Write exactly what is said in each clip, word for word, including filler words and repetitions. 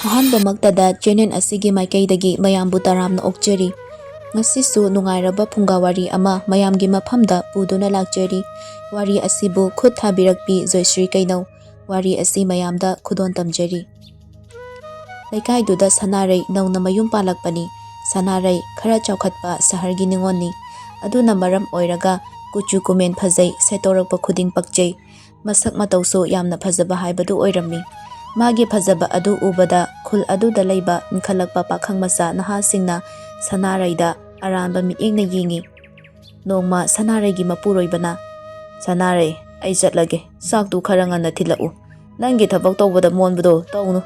ꯑꯍꯥꯟꯕꯃꯛꯇꯗ channel ꯑꯁꯤꯒꯤ ꯃꯥꯏꯀꯩꯗꯒꯤ ꯃꯌꯥꯝꯕꯨ ꯇꯔꯥꯝꯅ ꯑꯣꯛꯆꯔꯤ꯫ ꯉꯁꯤꯁꯨ ꯅꯨꯡꯉꯥꯏꯔꯕ ꯐꯨꯡꯒꯥ ꯋꯥꯔꯤ ꯑꯃ ꯃꯌꯥꯝꯒꯤ ꯃꯐꯝꯗ ꯄꯨꯗꯨꯅ ꯂꯥꯛꯆꯔꯤ꯫ ꯋꯥꯔꯤ ꯑꯁꯤꯕꯨ ꯈꯨꯠ ꯊꯥꯕꯤꯔꯛꯄꯤ ꯖꯣꯏꯁ꯭ꯔꯤ ꯀꯩꯅꯧ꯫ ꯋꯥꯔꯤ ꯑꯁꯤ ꯃꯌꯥꯝꯗ ꯈꯨꯗꯣꯜ ꯇꯝꯖꯔꯤ꯫ ꯂꯩꯀꯥꯏꯗꯨꯗ ꯁꯅꯥꯔꯩ ꯅꯧꯅ ꯃꯌꯨꯝ ꯄꯥꯜꯂꯛꯄꯅꯤ꯫ ꯁꯅꯥꯔꯩ ꯈꯔ ꯆꯥꯎꯈꯠꯄ ꯁꯍꯔꯒꯤ ꯅꯤꯉꯣꯜꯅꯤ꯫ ꯑꯗꯨꯅ ꯃꯔꯝ ꯑꯣꯏꯔꯒ ꯀꯨꯆꯨ ꯀꯨꯃꯦꯟ ꯐꯖꯩ, ꯁꯦꯠꯇꯣꯔꯛꯄ ꯈꯨꯗꯤꯡ ꯄꯛꯆꯩ꯫ ꯃꯁꯛ ꯃꯇꯧꯁꯨ ꯌꯥꯝꯅ ꯐꯖꯕ ꯍꯥꯏꯕꯗꯨ ꯑꯣꯏꯔꯝꯃꯤ꯫ ꯃꯥꯒꯤ ꯐꯖꯕ ꯑꯗꯨ ꯎꯕꯗ ꯈꯨꯜ ꯑꯗꯨꯗ ꯂꯩꯕ ꯏꯟꯈꯠꯂꯛꯄ ꯄꯥꯈꯪ ꯃꯆꯥ ꯅꯍꯥꯁꯤꯡꯅ ꯁꯅꯥꯔꯩꯗ ꯑꯔꯥꯟꯕ ꯃꯤꯠꯌꯦꯡꯅ ꯌꯦꯡꯉꯤ꯫ ꯅꯣꯡꯃ ꯁꯅꯥꯔꯩꯒꯤ ꯃꯄꯨꯔꯣꯏꯕꯅ, "ꯁꯅꯥꯔꯩ, ꯑꯩ ꯆꯠꯂꯒꯦ꯫ ꯆꯥꯛꯇꯨ ꯈꯔ ꯉꯟꯅ ꯊꯤꯜꯂꯛꯎ꯫ ꯅꯪꯒꯤ ꯊꯕꯛ ꯇꯧꯕꯗ ꯃꯣꯟꯕꯗꯣ ꯇꯧꯅꯨ꯫"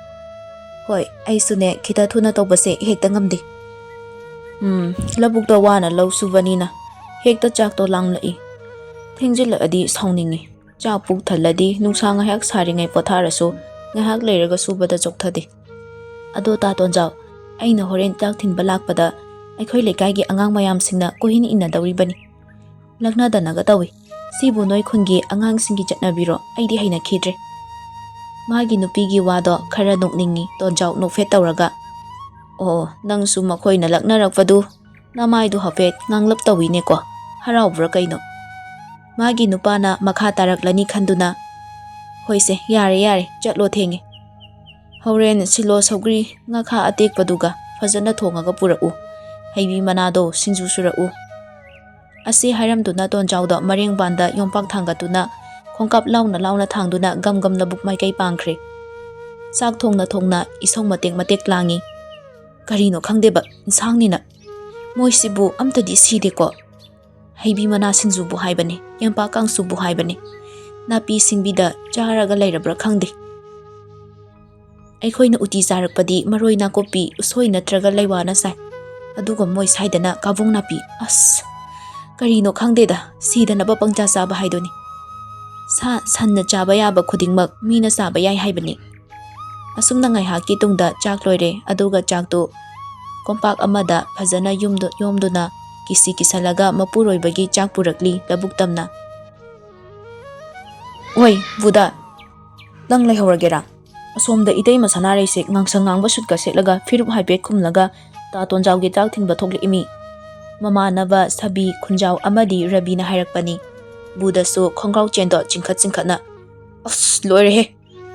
"ꯍꯣꯏ, ꯑꯩꯁꯨꯅꯦ, ꯈꯤꯇ ꯊꯨꯅ ꯇꯧꯕꯁꯦ ꯍꯦꯛꯇ ꯉꯝꯗꯦ꯫ ꯎꯝ, ꯂꯧꯕꯨꯛꯇ ꯋꯥꯅ ꯂꯧ ꯁꯨꯕꯅꯤꯅ ꯍꯦꯛꯇ ꯆꯥꯛꯇꯣ ꯂꯥꯝꯂꯛꯏ꯫ ꯊꯦꯡꯖꯤꯜꯂꯛꯑꯗꯤ ꯁꯥꯎꯅꯤꯡꯉꯤ꯫ ꯆꯥꯛ ꯄꯨꯛ ꯊꯜꯂꯗꯤ ꯅꯨꯡꯁꯥ ꯉꯥꯏꯍꯥꯛ ꯁꯥꯔꯤꯉꯩ ꯄꯣꯊꯥꯔꯁꯨ ꯉꯥꯏꯍꯥꯛ ꯂꯩꯔꯒ ꯁꯨꯕꯗ ꯆꯣꯛꯊꯗꯦ꯫ ꯑꯗꯣ ꯇꯥ ꯇꯣꯟꯖꯥꯎ, ꯑꯩꯅ ꯍꯣꯔꯦꯟ ꯆꯥꯛ ꯊꯤꯟꯕ ꯂꯥꯛꯄꯗ ꯑꯩꯈꯣꯏ ꯂꯩꯀꯥꯏꯒꯤ ꯑꯉꯥꯡ ꯃꯌꯥꯝꯁꯤꯡꯅ ꯀꯣꯏꯏꯟ ꯏꯟꯅꯗꯧꯔꯤꯕꯅꯤ꯫ ꯂꯛꯅꯗꯅꯒ ꯇꯧꯏ꯫ ꯁꯤꯕꯨ ꯅꯣꯏ ꯈꯨꯟꯒꯤ ꯑꯉꯥꯡꯁꯤꯡꯒꯤ ꯆꯠꯅꯕꯤꯔꯣ? ꯑꯩꯗꯤ ꯍꯩꯅꯈꯤꯗ꯭ꯔꯦ꯫" ꯃꯥꯒꯤ ꯅꯨꯄꯤꯒꯤ ꯋꯥꯗꯣ ꯈꯔ ꯅꯣꯛꯅꯤꯡꯉꯤ ꯇꯣꯟꯖꯥꯎ ꯅꯣꯛꯐꯦꯠ ꯇꯧꯔꯒ꯫ "ꯑꯣ, ꯅꯪꯁꯨ ꯃꯈꯣꯏꯅ ꯂꯛꯅꯔꯛꯄꯗꯨ ꯅꯃꯥꯏꯗꯨ ꯍꯥꯏꯐꯦꯠ ꯉꯥꯡꯂꯞ ꯇꯧꯏꯅꯦꯀꯣ꯫ ꯍꯔꯥꯎꯕ꯭ꯔꯥ ꯀꯩꯅꯣ?" ꯃꯥꯒꯤ ꯅꯨꯄꯥꯅ ꯃꯈꯥ ꯇꯥꯔꯛꯂꯅꯤ ꯈꯟꯗꯨꯅ, "ꯍꯣꯏꯁꯦ, ꯌꯥꯔꯦ ꯌꯥꯔꯦ, ꯆꯠꯂꯣ, ꯊꯦꯡꯉꯦ꯫ ꯍꯣꯔꯦꯟ ꯁꯤꯂꯣ ꯁꯧꯒ꯭ꯔꯤ ꯉꯥꯈꯥ ꯑꯇꯦꯛꯄꯗꯨꯒ ꯐꯖꯅ ꯊꯣꯡꯉꯒ ꯄꯨꯔꯛꯎ꯫ ꯍꯩꯕꯤ ꯃꯅꯥꯗꯣ ꯁꯤꯡꯖꯨ ꯁꯨꯔꯛꯎ꯫" ꯑꯁꯤ ꯍꯥꯏꯔꯝꯗꯨꯅ ꯇꯣꯟꯖꯥꯎꯗꯣ ꯃꯔꯦꯡꯕꯥꯟꯗ ꯌꯣꯝꯄꯥꯛ ꯊꯥꯡꯒꯠꯇꯨꯅ ꯈꯣꯡꯀꯥꯞ ꯂꯥꯎꯅ ꯂꯥꯎꯅ ꯊꯥꯡꯗꯨꯅ ꯒꯝ ꯒꯝ ꯂꯧꯕꯨꯛ ꯃꯥꯏꯀꯩ ꯄꯥꯡꯈ꯭ꯔꯦ꯫ ꯆꯥꯛ ꯊꯣꯡꯅ ꯊꯣꯡꯅ ꯏꯁꯧ ꯃꯇꯦꯛ ꯃꯇꯦꯛ ꯂꯥꯡꯉꯤ꯫ "ꯀꯔꯤꯅꯣ ꯈꯪꯗꯦꯕ, ꯏꯟꯁꯥꯡꯅꯤꯅ꯫ ꯃꯣꯏꯁꯤꯕꯨ ꯑꯝꯇꯗꯤ ꯁꯤꯗꯦꯀꯣ꯫ ꯍꯩꯕꯤ ꯃꯅꯥ ꯁꯤꯡꯖꯨꯕꯨ ꯍꯥꯏꯕꯅꯤ, ꯌꯣꯝꯄꯥꯛ ꯀꯥꯡꯁꯨꯕꯨ ꯍꯥꯏꯕꯅꯤ꯫ ꯅꯥꯄꯤ ꯁꯤꯡꯕꯤꯗ ꯆꯥꯔꯒ ꯂꯩꯔꯕ꯭ꯔꯥ ꯈꯪꯗꯦ꯫ ꯑꯩꯈꯣꯏꯅ ꯎꯇꯤ ꯆꯥꯔꯛꯄꯗꯤ ꯃꯔꯣꯏ ꯅꯥꯀꯨꯞꯄꯤ, ꯎꯁꯣꯏ ꯅꯠꯇ꯭ꯔꯒ ꯂꯩꯋꯥꯅ ꯆꯥꯏ꯫ ꯑꯗꯨꯒ ꯃꯣꯏ ꯁꯥꯏꯗꯅ ꯀꯥꯕꯨꯡ ꯅꯥꯄꯤ꯫ ꯑꯁ! ꯀꯔꯤꯅꯣ ꯈꯪꯗꯦꯗ, ꯁꯤꯗꯅꯕ ꯄꯪꯆꯥ ꯆꯥꯕ ꯍꯥꯏꯗꯨꯅꯤ꯫ ꯁꯥ ꯁꯟꯅ ꯆꯥꯕ ꯌꯥꯕ ꯈꯨꯗꯤꯡꯃꯛ ꯃꯤꯅ ꯆꯥꯕ ꯌꯥꯏ ꯍꯥꯏꯕꯅꯤ꯫" ꯑꯁꯨꯝꯅ ꯉꯥꯏꯍꯥꯛꯀꯤ ꯇꯨꯡꯗ ꯆꯥꯛ ꯂꯣꯏꯔꯦ, ꯑꯗꯨꯒ ꯆꯥꯛꯇꯨ ꯀꯣꯝꯄꯥꯛ ꯑꯃꯗ ꯐꯖꯅ ꯌꯨꯝꯗꯨ-, ꯌꯣꯝꯗꯨꯅ ꯀꯤꯁꯤ ꯀꯤꯁꯜꯂꯒ ꯃꯄꯨꯔꯣꯏꯕꯒꯤ ꯆꯥꯛ ꯄꯨꯔꯛꯂꯤ ꯂꯧꯕꯨꯛ ꯇꯝꯅ꯫ "ꯑꯣꯏ, ꯕꯨꯗꯥ, ꯅꯪ ꯂꯩꯍꯧꯔꯒꯦꯔꯥ? ꯑꯁꯣꯝꯗ ꯏꯇꯩꯃ ꯁꯅꯥꯔꯩꯁꯦ ꯉꯥꯡꯁꯪ ꯉꯥꯡꯕ ꯁꯨꯠꯀ ꯁꯦꯠꯂꯒ ꯐꯤꯔꯨꯞ ꯍꯥꯏꯐꯦꯠ ꯈꯨꯝꯂꯒ ꯇꯥ ꯇꯣꯟꯖꯥꯎꯒꯤ ꯆꯥꯛ ꯊꯤꯟꯕ ꯊꯣꯛꯂꯛꯏꯃꯤ꯫ ꯃꯃꯥꯟꯅꯕ ꯁꯕꯤ, ꯈꯨꯟꯖꯥꯎ ꯑꯃꯗꯤ ꯔꯕꯤꯅ ꯍꯥꯏꯔꯛꯄꯅꯤ꯫ ꯕꯨꯗꯁꯨ ꯈꯣꯡꯒ꯭ꯔꯥꯎ ꯆꯦꯟꯗꯣ ꯆꯤꯡꯈꯠ ꯆꯤꯡꯈꯠꯅ, "ꯑꯁ, ꯂꯣꯏꯔꯦꯍꯦ!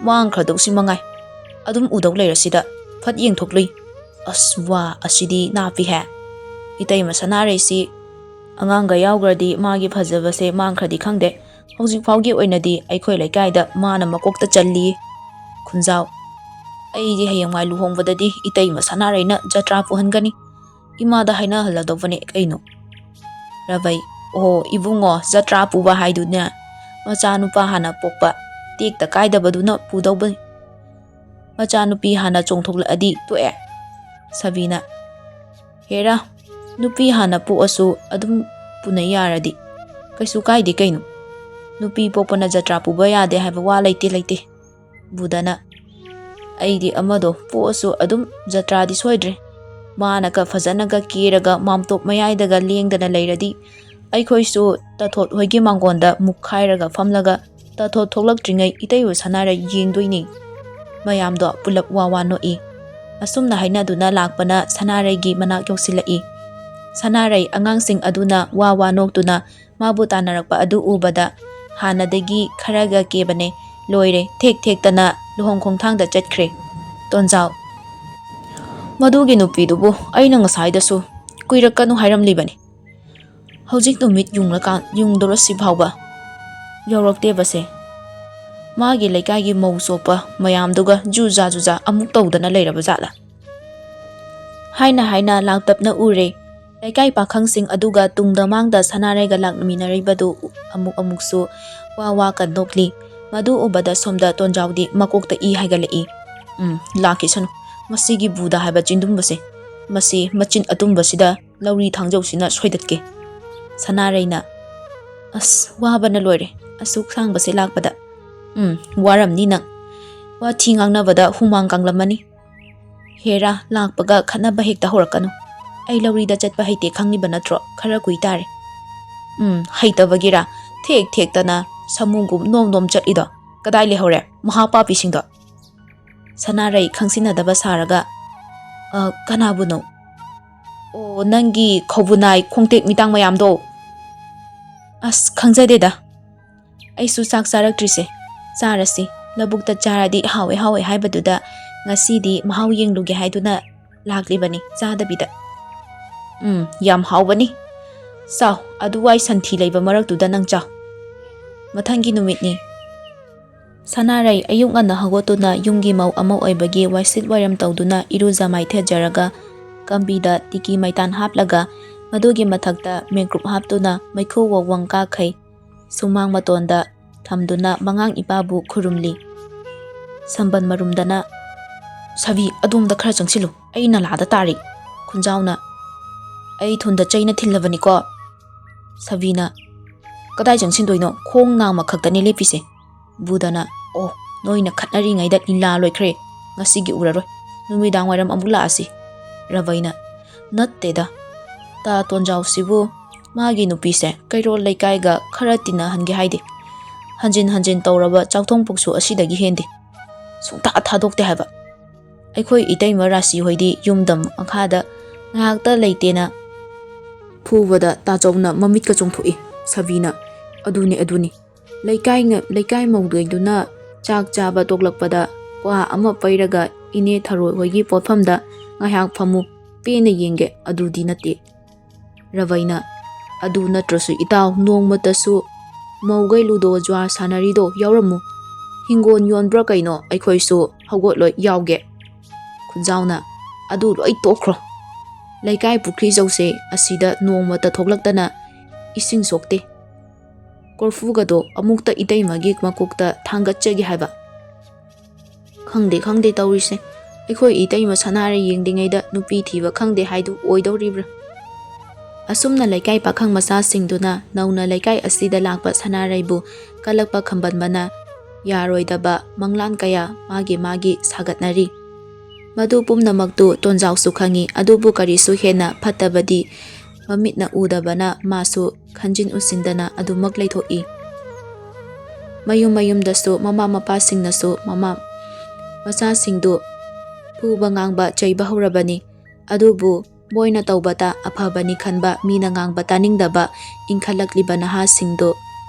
ꯃꯥꯡꯈ꯭ꯔꯗꯧꯁꯤ ꯃꯉꯥꯏ꯫ ꯑꯗꯨꯝ ꯎꯗꯧ ꯂꯩꯔꯁꯤꯗ꯫ ꯐꯠ ꯌꯦꯡꯊꯣꯛꯂꯨꯏ꯫ ꯑꯁ, ꯋꯥ, ꯑꯁꯤꯗꯤ ꯅꯥꯞꯄꯤꯍꯦ꯫ ꯏꯇꯩꯃ ꯁꯅꯥꯔꯩꯁꯤ ꯑꯉꯥꯡꯒ ꯌꯥꯎꯈ꯭ꯔꯗꯤ ꯃꯥꯒꯤ ꯐꯖꯕꯁꯦ ꯃꯥꯡꯈ꯭ꯔꯗꯤ ꯈꯪꯗꯦ꯫ ꯍꯧꯖꯤꯛ ꯐꯥꯎꯒꯤ ꯑꯣꯏꯅꯗꯤ ꯑꯩꯈꯣꯏ ꯂꯩꯀꯥꯏꯗ ꯃꯥꯅ ꯃꯀꯣꯛꯇ ꯆꯜꯂꯤ꯫" ꯈꯨꯟꯖꯥꯎ, "ꯑꯩꯗꯤ ꯍꯌꯦꯡꯋꯥꯏ ꯂꯨꯍꯣꯡꯕꯗꯗꯤ ꯏꯇꯩꯃ ꯁꯅꯥꯔꯩꯅ ꯖꯇ꯭ꯔꯥ ꯄꯨꯍꯟꯒꯅꯤ꯫ ꯏꯃꯥꯗ ꯍꯥꯏꯅꯍꯜꯂꯗꯧꯕꯅꯦ ꯀꯩꯅꯣ꯫" ꯔꯕꯩ, "ꯑꯣ ꯏꯕꯨꯡꯉꯣ, ꯖꯇ꯭ꯔꯥ ꯄꯨꯕ ꯍꯥꯏꯗꯨꯅꯦ ꯃꯆꯥꯅꯨꯄꯥ ꯍꯥꯟꯅ ꯄꯣꯛꯄ ꯇꯦꯛꯇ ꯀꯥꯏꯗꯕꯗꯨꯅ ꯄꯨꯗꯧꯕꯅꯤ꯫ ꯃꯆꯥꯅꯨꯄꯤ ꯍꯥꯟꯅ ꯆꯣꯡꯊꯣꯛꯂꯛꯑꯗꯤ ꯇꯣꯛꯑꯦ꯫" ꯁꯕꯤꯅ, "ꯍꯦꯔꯥ, ꯅꯨꯄꯤ ꯍꯥꯟꯅ ꯄꯣꯛꯑꯁꯨ ꯑꯗꯨꯝ ꯄꯨꯅꯩ ꯌꯥꯔꯗꯤ ꯀꯩꯁꯨ ꯀꯥꯏꯗꯦ ꯀꯩꯅꯣ꯫ ꯅꯨꯄꯤ ꯄꯣꯛꯄꯅ ꯖꯇ꯭ꯔꯥ ꯄꯨꯕ ꯌꯥꯗꯦ ꯍꯥꯏꯕ ꯋꯥ ꯂꯩꯇꯦ, ꯂꯩꯇꯦ꯫" ꯕꯨꯗꯅ, "ꯑꯩꯗꯤ ꯑꯃꯗꯣ ꯄꯣꯛꯑꯁꯨ ꯑꯗꯨꯝ ꯖꯇ꯭ꯔꯥꯗꯤ ꯁꯣꯏꯗ꯭ꯔꯦ꯫ ꯃꯥꯅꯒ ꯐꯖꯅꯒ ꯀꯦꯔꯒ ꯃꯥꯝꯇꯣꯞ ꯃꯌꯥꯏꯗꯒ ꯂꯦꯡꯗꯅ ꯂꯩꯔꯗꯤ ꯑꯩꯈꯣꯏꯁꯨ ꯇꯥꯊꯣꯠ ꯍꯣꯏꯒꯤ ꯃꯥꯡꯒꯣꯟꯗ ꯃꯨꯛꯈꯥꯏꯔꯒ ꯐꯝꯂꯒ ꯇꯥꯊꯣꯠ ꯊꯣꯛꯂꯛꯇ꯭ꯔꯤꯉꯩ ꯏꯇꯩꯕꯨ ꯁꯅꯥꯔꯩ ꯌꯦꯡꯗꯣꯏꯅꯤ꯫" ꯃꯌꯥꯝꯗꯣ ꯄꯨꯂꯞ ꯋꯥ ꯋꯥ ꯅꯣꯛꯏ꯫ ꯑꯁꯨꯝꯅ ꯍꯥꯏꯅꯗꯨꯅ ꯂꯥꯛꯄꯅ ꯁꯅꯥꯔꯩꯒꯤ ꯃꯅꯥꯛ ꯌꯧꯁꯤꯜꯂꯛꯏ꯫ ꯁꯅꯥꯔꯩ ꯑꯉꯥꯡꯁꯤꯡ ꯑꯗꯨꯅ ꯋꯥ ꯋꯥ ꯅꯣꯛꯇꯨꯅ ꯃꯥꯕꯨ ꯇꯥꯟꯅꯔꯛꯄ ꯑꯗꯨ ꯎꯕꯗ ꯍꯥꯟꯅꯗꯒꯤ ꯈꯔꯒ ꯀꯦꯕꯅꯦ꯫ ꯂꯣꯏꯔꯦ, ꯊꯦꯛ ꯊꯦꯛꯇꯅ ꯂꯨꯍꯣꯡ ꯈꯣꯡꯊꯥꯡꯗ ꯆꯠꯈ꯭ꯔꯦ꯫ ꯇꯣꯟꯖꯥꯎ, "ꯃꯗꯨꯒꯤ ꯅꯨꯄꯤꯗꯨꯕꯨ ꯑꯩꯅ ꯉꯁꯥꯏꯗꯁꯨ ꯀꯨꯏꯔꯛꯀꯅꯨ ꯍꯥꯏꯔꯝꯂꯤꯕꯅꯤ꯫ ꯍꯧꯖꯤꯛ ꯅꯨꯃꯤꯠ ꯌꯨꯡꯂꯀꯥꯟ ꯌꯨꯡꯗꯣꯔꯁꯤ ꯐꯥꯎꯕ ꯌꯧꯔꯛꯇꯦꯕꯁꯦ꯫ ꯃꯥꯒꯤ ꯂꯩꯀꯥꯏꯒꯤ ꯃꯧ ꯆꯣꯞꯄ ꯃꯌꯥꯝꯗꯨꯒ ꯖꯨꯖꯥ ꯖꯨꯖꯥ ꯑꯃꯨꯛ ꯇꯧꯗꯅ ꯂꯩꯔꯕ ꯖꯥꯠꯂꯥ?" ꯍꯥꯏꯅ ꯍꯥꯏꯅ ꯂꯥꯛꯇꯞꯅ ꯎꯔꯦ꯫ ꯂꯩꯀꯥꯏ ꯄꯥꯈꯪꯁꯤꯡ ꯑꯗꯨꯒ ꯇꯨꯡꯗ ꯃꯥꯡꯗ ꯁꯅꯥꯔꯩꯒ ꯂꯥꯛꯃꯤꯟꯅꯔꯤꯕꯗꯨ ꯑꯃꯨꯛ ꯑꯃꯨꯛꯁꯨ ꯋꯥ ꯋꯥ ꯀꯟꯗꯣꯛꯂꯤ꯫ ꯃꯗꯨ ꯎꯕꯗ ꯁꯣꯝꯗ ꯇꯣꯟꯖꯥꯎꯗꯤ ꯃꯀꯣꯛꯇ ꯏ ꯍꯥꯏꯒꯠꯂꯛꯏ꯫ "ꯎꯝ, ꯂꯥꯛꯈꯤꯁꯅꯨ꯫ ꯃꯁꯤꯒꯤ ꯕꯨꯗ ꯍꯥꯏꯕ ꯆꯤꯟꯗꯨꯝꯕꯁꯦ꯫ ꯃꯁꯤ ꯃꯆꯤꯟ ꯑꯇꯨꯝꯕꯁꯤꯗ ꯂꯧꯔꯤ ꯊꯥꯡꯖꯧꯁꯤꯅ ꯁꯣꯏꯗꯠꯀꯦ꯫" ꯁꯅꯥꯔꯩꯅ, "ꯑꯁ, ꯋꯥꯕꯅ ꯂꯣꯏꯔꯦ꯫ ꯑꯁꯨꯛ ꯁꯥꯡꯕꯁꯦ ꯂꯥꯛꯄꯗ꯫ ꯎꯝ, ꯋꯥꯔꯝꯅꯤ ꯅꯪ꯫ ꯋꯥꯊꯤ ꯉꯥꯡꯅꯕꯗ ꯍꯨꯃꯥꯡ ꯀꯥꯡꯂꯝꯃꯅꯤ꯫ ꯍꯦꯔꯥ, ꯂꯥꯛꯄꯒ ꯈꯠꯅꯕ ꯍꯦꯛꯇ ꯍꯧꯔꯛꯀꯅꯨ꯫ ꯑꯩ ꯂꯧꯔꯤꯗ ꯆꯠꯄ ꯍꯩꯇꯦ ꯈꯪꯂꯤꯕ ꯅꯠꯇ꯭ꯔꯣ? ꯈꯔ ꯀꯨꯏ ꯇꯥꯔꯦ꯫" "ꯎꯝ, ꯍꯩꯇꯕꯒꯤꯔꯥ ꯊꯦꯛ ꯊꯦꯛꯇꯅ ꯁꯃꯨꯒꯨꯝ ꯅꯣꯝ ꯅꯣꯝ ꯆꯠꯂꯤꯗꯣ? ꯀꯗꯥꯏ ꯂꯩꯍꯧꯔꯦ ꯃꯍꯥꯄꯥꯄꯤꯁꯤꯡꯗꯣ?" ꯁꯅꯥꯔꯩ ꯈꯪꯁꯤꯟꯅꯗꯕ ꯁꯥꯔꯒ, "ꯑ, ꯀꯅꯥꯕꯨꯅꯣ?" "ꯑꯣ, ꯅꯪꯒꯤ ꯈꯧꯕꯨꯅꯥꯏ ꯈꯣꯡꯇꯦꯛ ꯃꯤꯇꯥꯡ ꯃꯌꯥꯝꯗꯣ?" "ꯑꯁ, ꯈꯪꯖꯗꯦꯗ꯫ ꯑꯩꯁꯨ ꯆꯥꯛ ꯆꯥꯔꯛꯇ꯭ꯔꯤꯁꯦ꯫ ꯆꯥꯔꯁꯤ꯫ ꯂꯧꯕꯨꯛꯇ ꯆꯥꯔꯗꯤ ꯍꯥꯎꯋꯦ ꯍꯥꯎꯋꯦ ꯍꯥꯏꯕꯗꯨꯗ ꯉꯁꯤꯗꯤ ꯃꯍꯥꯎ ꯌꯦꯡꯂꯨꯒꯦ ꯍꯥꯏꯗꯨꯅ ꯂꯥꯛꯂꯤꯕꯅꯤ ꯆꯥꯗꯕꯤꯗ꯫ ꯎꯝ, ꯌꯥꯝ ꯍꯥꯎꯕꯅꯤ꯫ ꯆꯥꯎ, ꯑꯗꯨꯋꯥꯏ ꯁꯟꯊꯤ ꯂꯩꯕ ꯃꯔꯛꯇꯨꯗ ꯅꯪ ꯆꯥꯎ꯫ ꯃꯊꯪꯒꯤ ꯅꯨꯃꯤꯠꯅꯤ꯫ ꯁꯅꯥꯔꯩ ꯑꯌꯨꯛ ꯉꯟꯅ ꯍꯧꯒꯠꯇꯨꯅ ꯌꯨꯝꯒꯤ ꯃꯧ ꯑꯃ ꯑꯣꯏꯕꯒꯤ ꯋꯥꯏꯁꯤꯠ ꯋꯥꯏꯔꯝ ꯇꯧꯗꯨꯅ ꯏꯔꯨꯖ ꯃꯥꯏꯊꯖꯔꯒ ꯀꯝꯕꯤꯗ ꯇꯤꯀꯤ ꯃꯩꯇꯥꯟ ꯍꯥꯞꯂꯒ ꯃꯗꯨꯒꯤ ꯃꯊꯛꯇ ꯃꯦꯀ꯭ꯔꯨꯞ ꯍꯥꯞꯇꯨꯅ ꯃꯩꯈꯨ ꯋꯥꯋꯪ ꯀꯥꯈꯩ ꯁꯨꯃꯥꯡ ꯃꯇꯣꯟꯗ ꯊꯝꯗꯨꯅ ꯃꯉꯥꯡ ꯏꯄꯥꯕꯨ ꯈꯨꯔꯨꯝꯂꯤ꯫ ꯁꯝꯕꯟ ꯃꯔꯨꯝꯗꯅ, "ꯁꯥꯕꯤ, ꯑꯗꯣꯝꯗ ꯈꯔ ꯆꯪꯁꯤꯜꯂꯨ, ꯑꯩ ꯅꯂꯥꯗ ꯇꯥꯔꯤ꯫" ꯈꯨꯟꯖꯥꯎꯅ, "ꯑꯩ ꯊꯨꯟꯗ ꯆꯩꯅ ꯊꯤꯜꯂꯕꯅꯤꯀꯣ꯫" ꯁꯥꯕꯤꯅ, "ꯀꯗꯥꯏ ꯆꯪꯁꯤꯟꯗꯣꯏꯅꯣ? ꯈꯣꯡ ꯅꯥꯝꯃ ꯈꯛꯇꯅꯤ ꯂꯦꯞꯄꯤꯁꯦ꯫" ꯕꯨꯗꯅ, "ꯑꯣ, ꯅꯣꯏꯅ ꯈꯠꯅꯔꯤꯉꯩꯗ ꯂꯤꯂꯥ ꯂꯣꯏꯈ꯭ꯔꯦ꯫ ꯉꯁꯤꯒꯤ ꯎꯔꯔꯣꯏ꯫ ꯅꯨꯃꯤꯗꯥꯡ ꯋꯥꯏꯔꯝ ꯑꯃꯨꯛ ꯂꯥꯛꯑꯁꯤ꯫" ꯔꯕꯩꯅ, "ꯅꯠꯇꯦꯗ, ꯇꯥ ꯇꯣꯟꯖꯥꯎꯁꯤꯕꯨ ꯃꯥꯒꯤ ꯅꯨꯄꯤꯁꯦ ꯀꯩꯔꯣꯜ ꯂꯩꯀꯥꯏꯒ ꯈꯔ ꯇꯤꯟꯅꯍꯟꯒꯦ ꯍꯥꯏꯗꯦ꯫ ꯍꯟꯖꯤꯟ ꯍꯟꯖꯤꯟ ꯇꯧꯔꯕ ꯆꯥꯛꯊꯣꯡ ꯄꯨꯛꯁꯨ ꯑꯁꯤꯗꯒꯤ ꯍꯦꯟꯗꯦ꯫ ꯁꯨꯡꯊꯥ ꯊꯥꯗꯣꯛꯇꯦ ꯍꯥꯏꯕ꯫ ꯑꯩꯈꯣꯏ ꯏꯇꯩꯃ ꯔꯥꯁꯤ ꯍꯣꯏꯗꯤ ꯌꯨꯝꯗ ꯃꯈꯥꯗ ꯉꯥꯏꯍꯥꯛꯇ ꯂꯩꯇꯦꯅ ꯐꯨꯕꯗ ꯇꯥꯆꯧꯅ ꯃꯃꯤꯠꯀ ꯆꯣꯡꯊꯣꯛꯏ꯫" ꯁꯥꯕꯤꯅ, "ꯑꯗꯨꯅꯤ, ꯑꯗꯨꯅꯤ꯫ ꯂꯩꯀꯥꯏ ꯉ-, ꯂꯩꯀꯥꯏ ꯃꯧꯗꯣꯏꯗꯨꯅ ꯆꯥꯛ ꯆꯥꯕ ꯇꯣꯛꯂꯛꯄꯗ ꯀ꯭ꯋꯥ ꯑꯃ ꯄꯩꯔꯒ ꯏꯅꯦ ꯊꯔꯣꯏ ꯍꯣꯏꯒꯤ ꯄꯣꯠꯐꯝꯗ ꯉꯥꯏꯍꯥꯛ ꯐꯝꯃꯨ, ꯄꯦꯟꯅ ꯌꯦꯡꯒꯦ, ꯑꯗꯨꯗꯤ ꯅꯠꯇꯦ꯫" ꯔꯕꯩꯅ, "ꯑꯗꯨ ꯅꯠꯇ꯭ꯔꯁꯨ ꯏꯇꯥꯎ, ꯅꯣꯡꯃꯇꯁꯨ ꯃꯧꯒꯩ ꯂꯨꯗꯣ ꯖ꯭ꯋꯥꯔ ꯁꯥꯟꯅꯔꯤꯗꯣ ꯌꯥꯎꯔꯝꯃꯨ꯫ ꯍꯤꯡꯒꯣꯜ ꯌꯣꯟꯕ꯭ꯔꯥ ꯀꯩꯅꯣ, ꯑꯩꯈꯣꯏꯁꯨ ꯍꯧꯒꯠꯂꯣꯏ, ꯌꯥꯎꯒꯦ꯫" ꯈꯨꯟꯖꯥꯎꯅ, "ꯑꯗꯨ ꯂꯣꯏ ꯇꯣꯛꯈ꯭ꯔꯣ꯫ ꯂꯩꯀꯥꯏ ꯄꯨꯈ꯭ꯔꯤ ꯆꯧꯁꯦ ꯑꯁꯤꯗ ꯅꯣꯡꯃꯇ ꯊꯣꯛꯂꯛꯇꯅ ꯏꯁꯤꯡ ꯁꯣꯛꯇꯦ꯫ ꯀꯣꯔꯐꯨꯒꯗꯣ ꯑꯃꯨꯛꯇ ꯏꯇꯩꯃꯒꯤ ꯃꯀꯣꯛꯇ ꯊꯥꯡꯒꯠꯆꯒꯦ ꯍꯥꯏꯕ꯫" "ꯈꯪꯗꯦ, ꯈꯪꯗꯦ ꯇꯧꯔꯤꯁꯦ꯫ ꯑꯩꯈꯣꯏ ꯏꯇꯩꯃ ꯁꯅꯥꯔꯩ ꯌꯦꯡꯗ꯭ꯔꯤꯉꯩꯗ ꯅꯨꯄꯤ ꯊꯤꯕ ꯈꯪꯗꯦ ꯍꯥꯏꯗꯨ ꯑꯣꯏꯗꯧꯔꯤꯕ꯭ꯔꯥ?" ꯑꯁꯨꯝꯅ ꯂꯩꯀꯥꯏ ꯄꯥꯈꯪ ꯃꯆꯥꯁꯤꯡꯗꯨꯅ ꯅꯧꯅ ꯂꯩꯀꯥꯏ ꯑꯁꯤꯗ ꯂꯥꯛꯄ ꯁꯅꯥꯔꯩꯕꯨ ꯀꯜꯂꯛꯄ ꯈꯝꯕꯟꯕꯅ ꯌꯥꯔꯣꯏꯗꯕ ꯃꯪꯂꯥꯟ ꯀꯌꯥ ꯃꯥꯒꯤ ꯃꯥꯒꯤ ꯁꯥꯒꯠꯅꯔꯤ꯫ ꯃꯗꯨ ꯄꯨꯝꯅꯃꯛꯇꯨ ꯇꯣꯟꯖꯥꯎꯁꯨ ꯈꯪꯏ, ꯑꯗꯨꯕꯨ ꯀꯔꯤꯁꯨ ꯍꯦꯟꯅ ꯐꯠꯇꯕꯗꯤ ꯃꯃꯤꯠꯅ ꯎꯗꯕꯅ ꯃꯥꯁꯨ ꯈꯟꯖꯤꯟ ꯎꯁꯤꯟꯗꯅ ꯑꯗꯨꯃꯛ ꯂꯩꯊꯣꯛꯏ꯫ ꯃꯌꯨꯝ ꯃꯌꯨꯝꯗꯁꯨ ꯃꯃꯥ ꯃꯄꯥꯁꯤꯡꯅꯁꯨ ꯃꯃꯥ ꯃꯆꯥꯁꯤꯡꯗꯨ ꯐꯨꯕ, ꯉꯥꯡꯕ, ꯆꯩꯕ ꯍꯧꯔꯕꯅꯤ꯫ ꯑꯗꯨꯕꯨ ꯃꯣꯏꯅ ꯇꯧꯕꯇ ꯑꯐꯕꯅꯤ ꯈꯟꯕ, ꯃꯤꯅ ꯉꯥꯡꯕ ꯇꯥꯅꯤꯡꯗꯕ ꯏꯟꯈꯠꯂꯛꯂꯤꯕ ꯅꯍꯥꯁꯤꯡꯗꯨ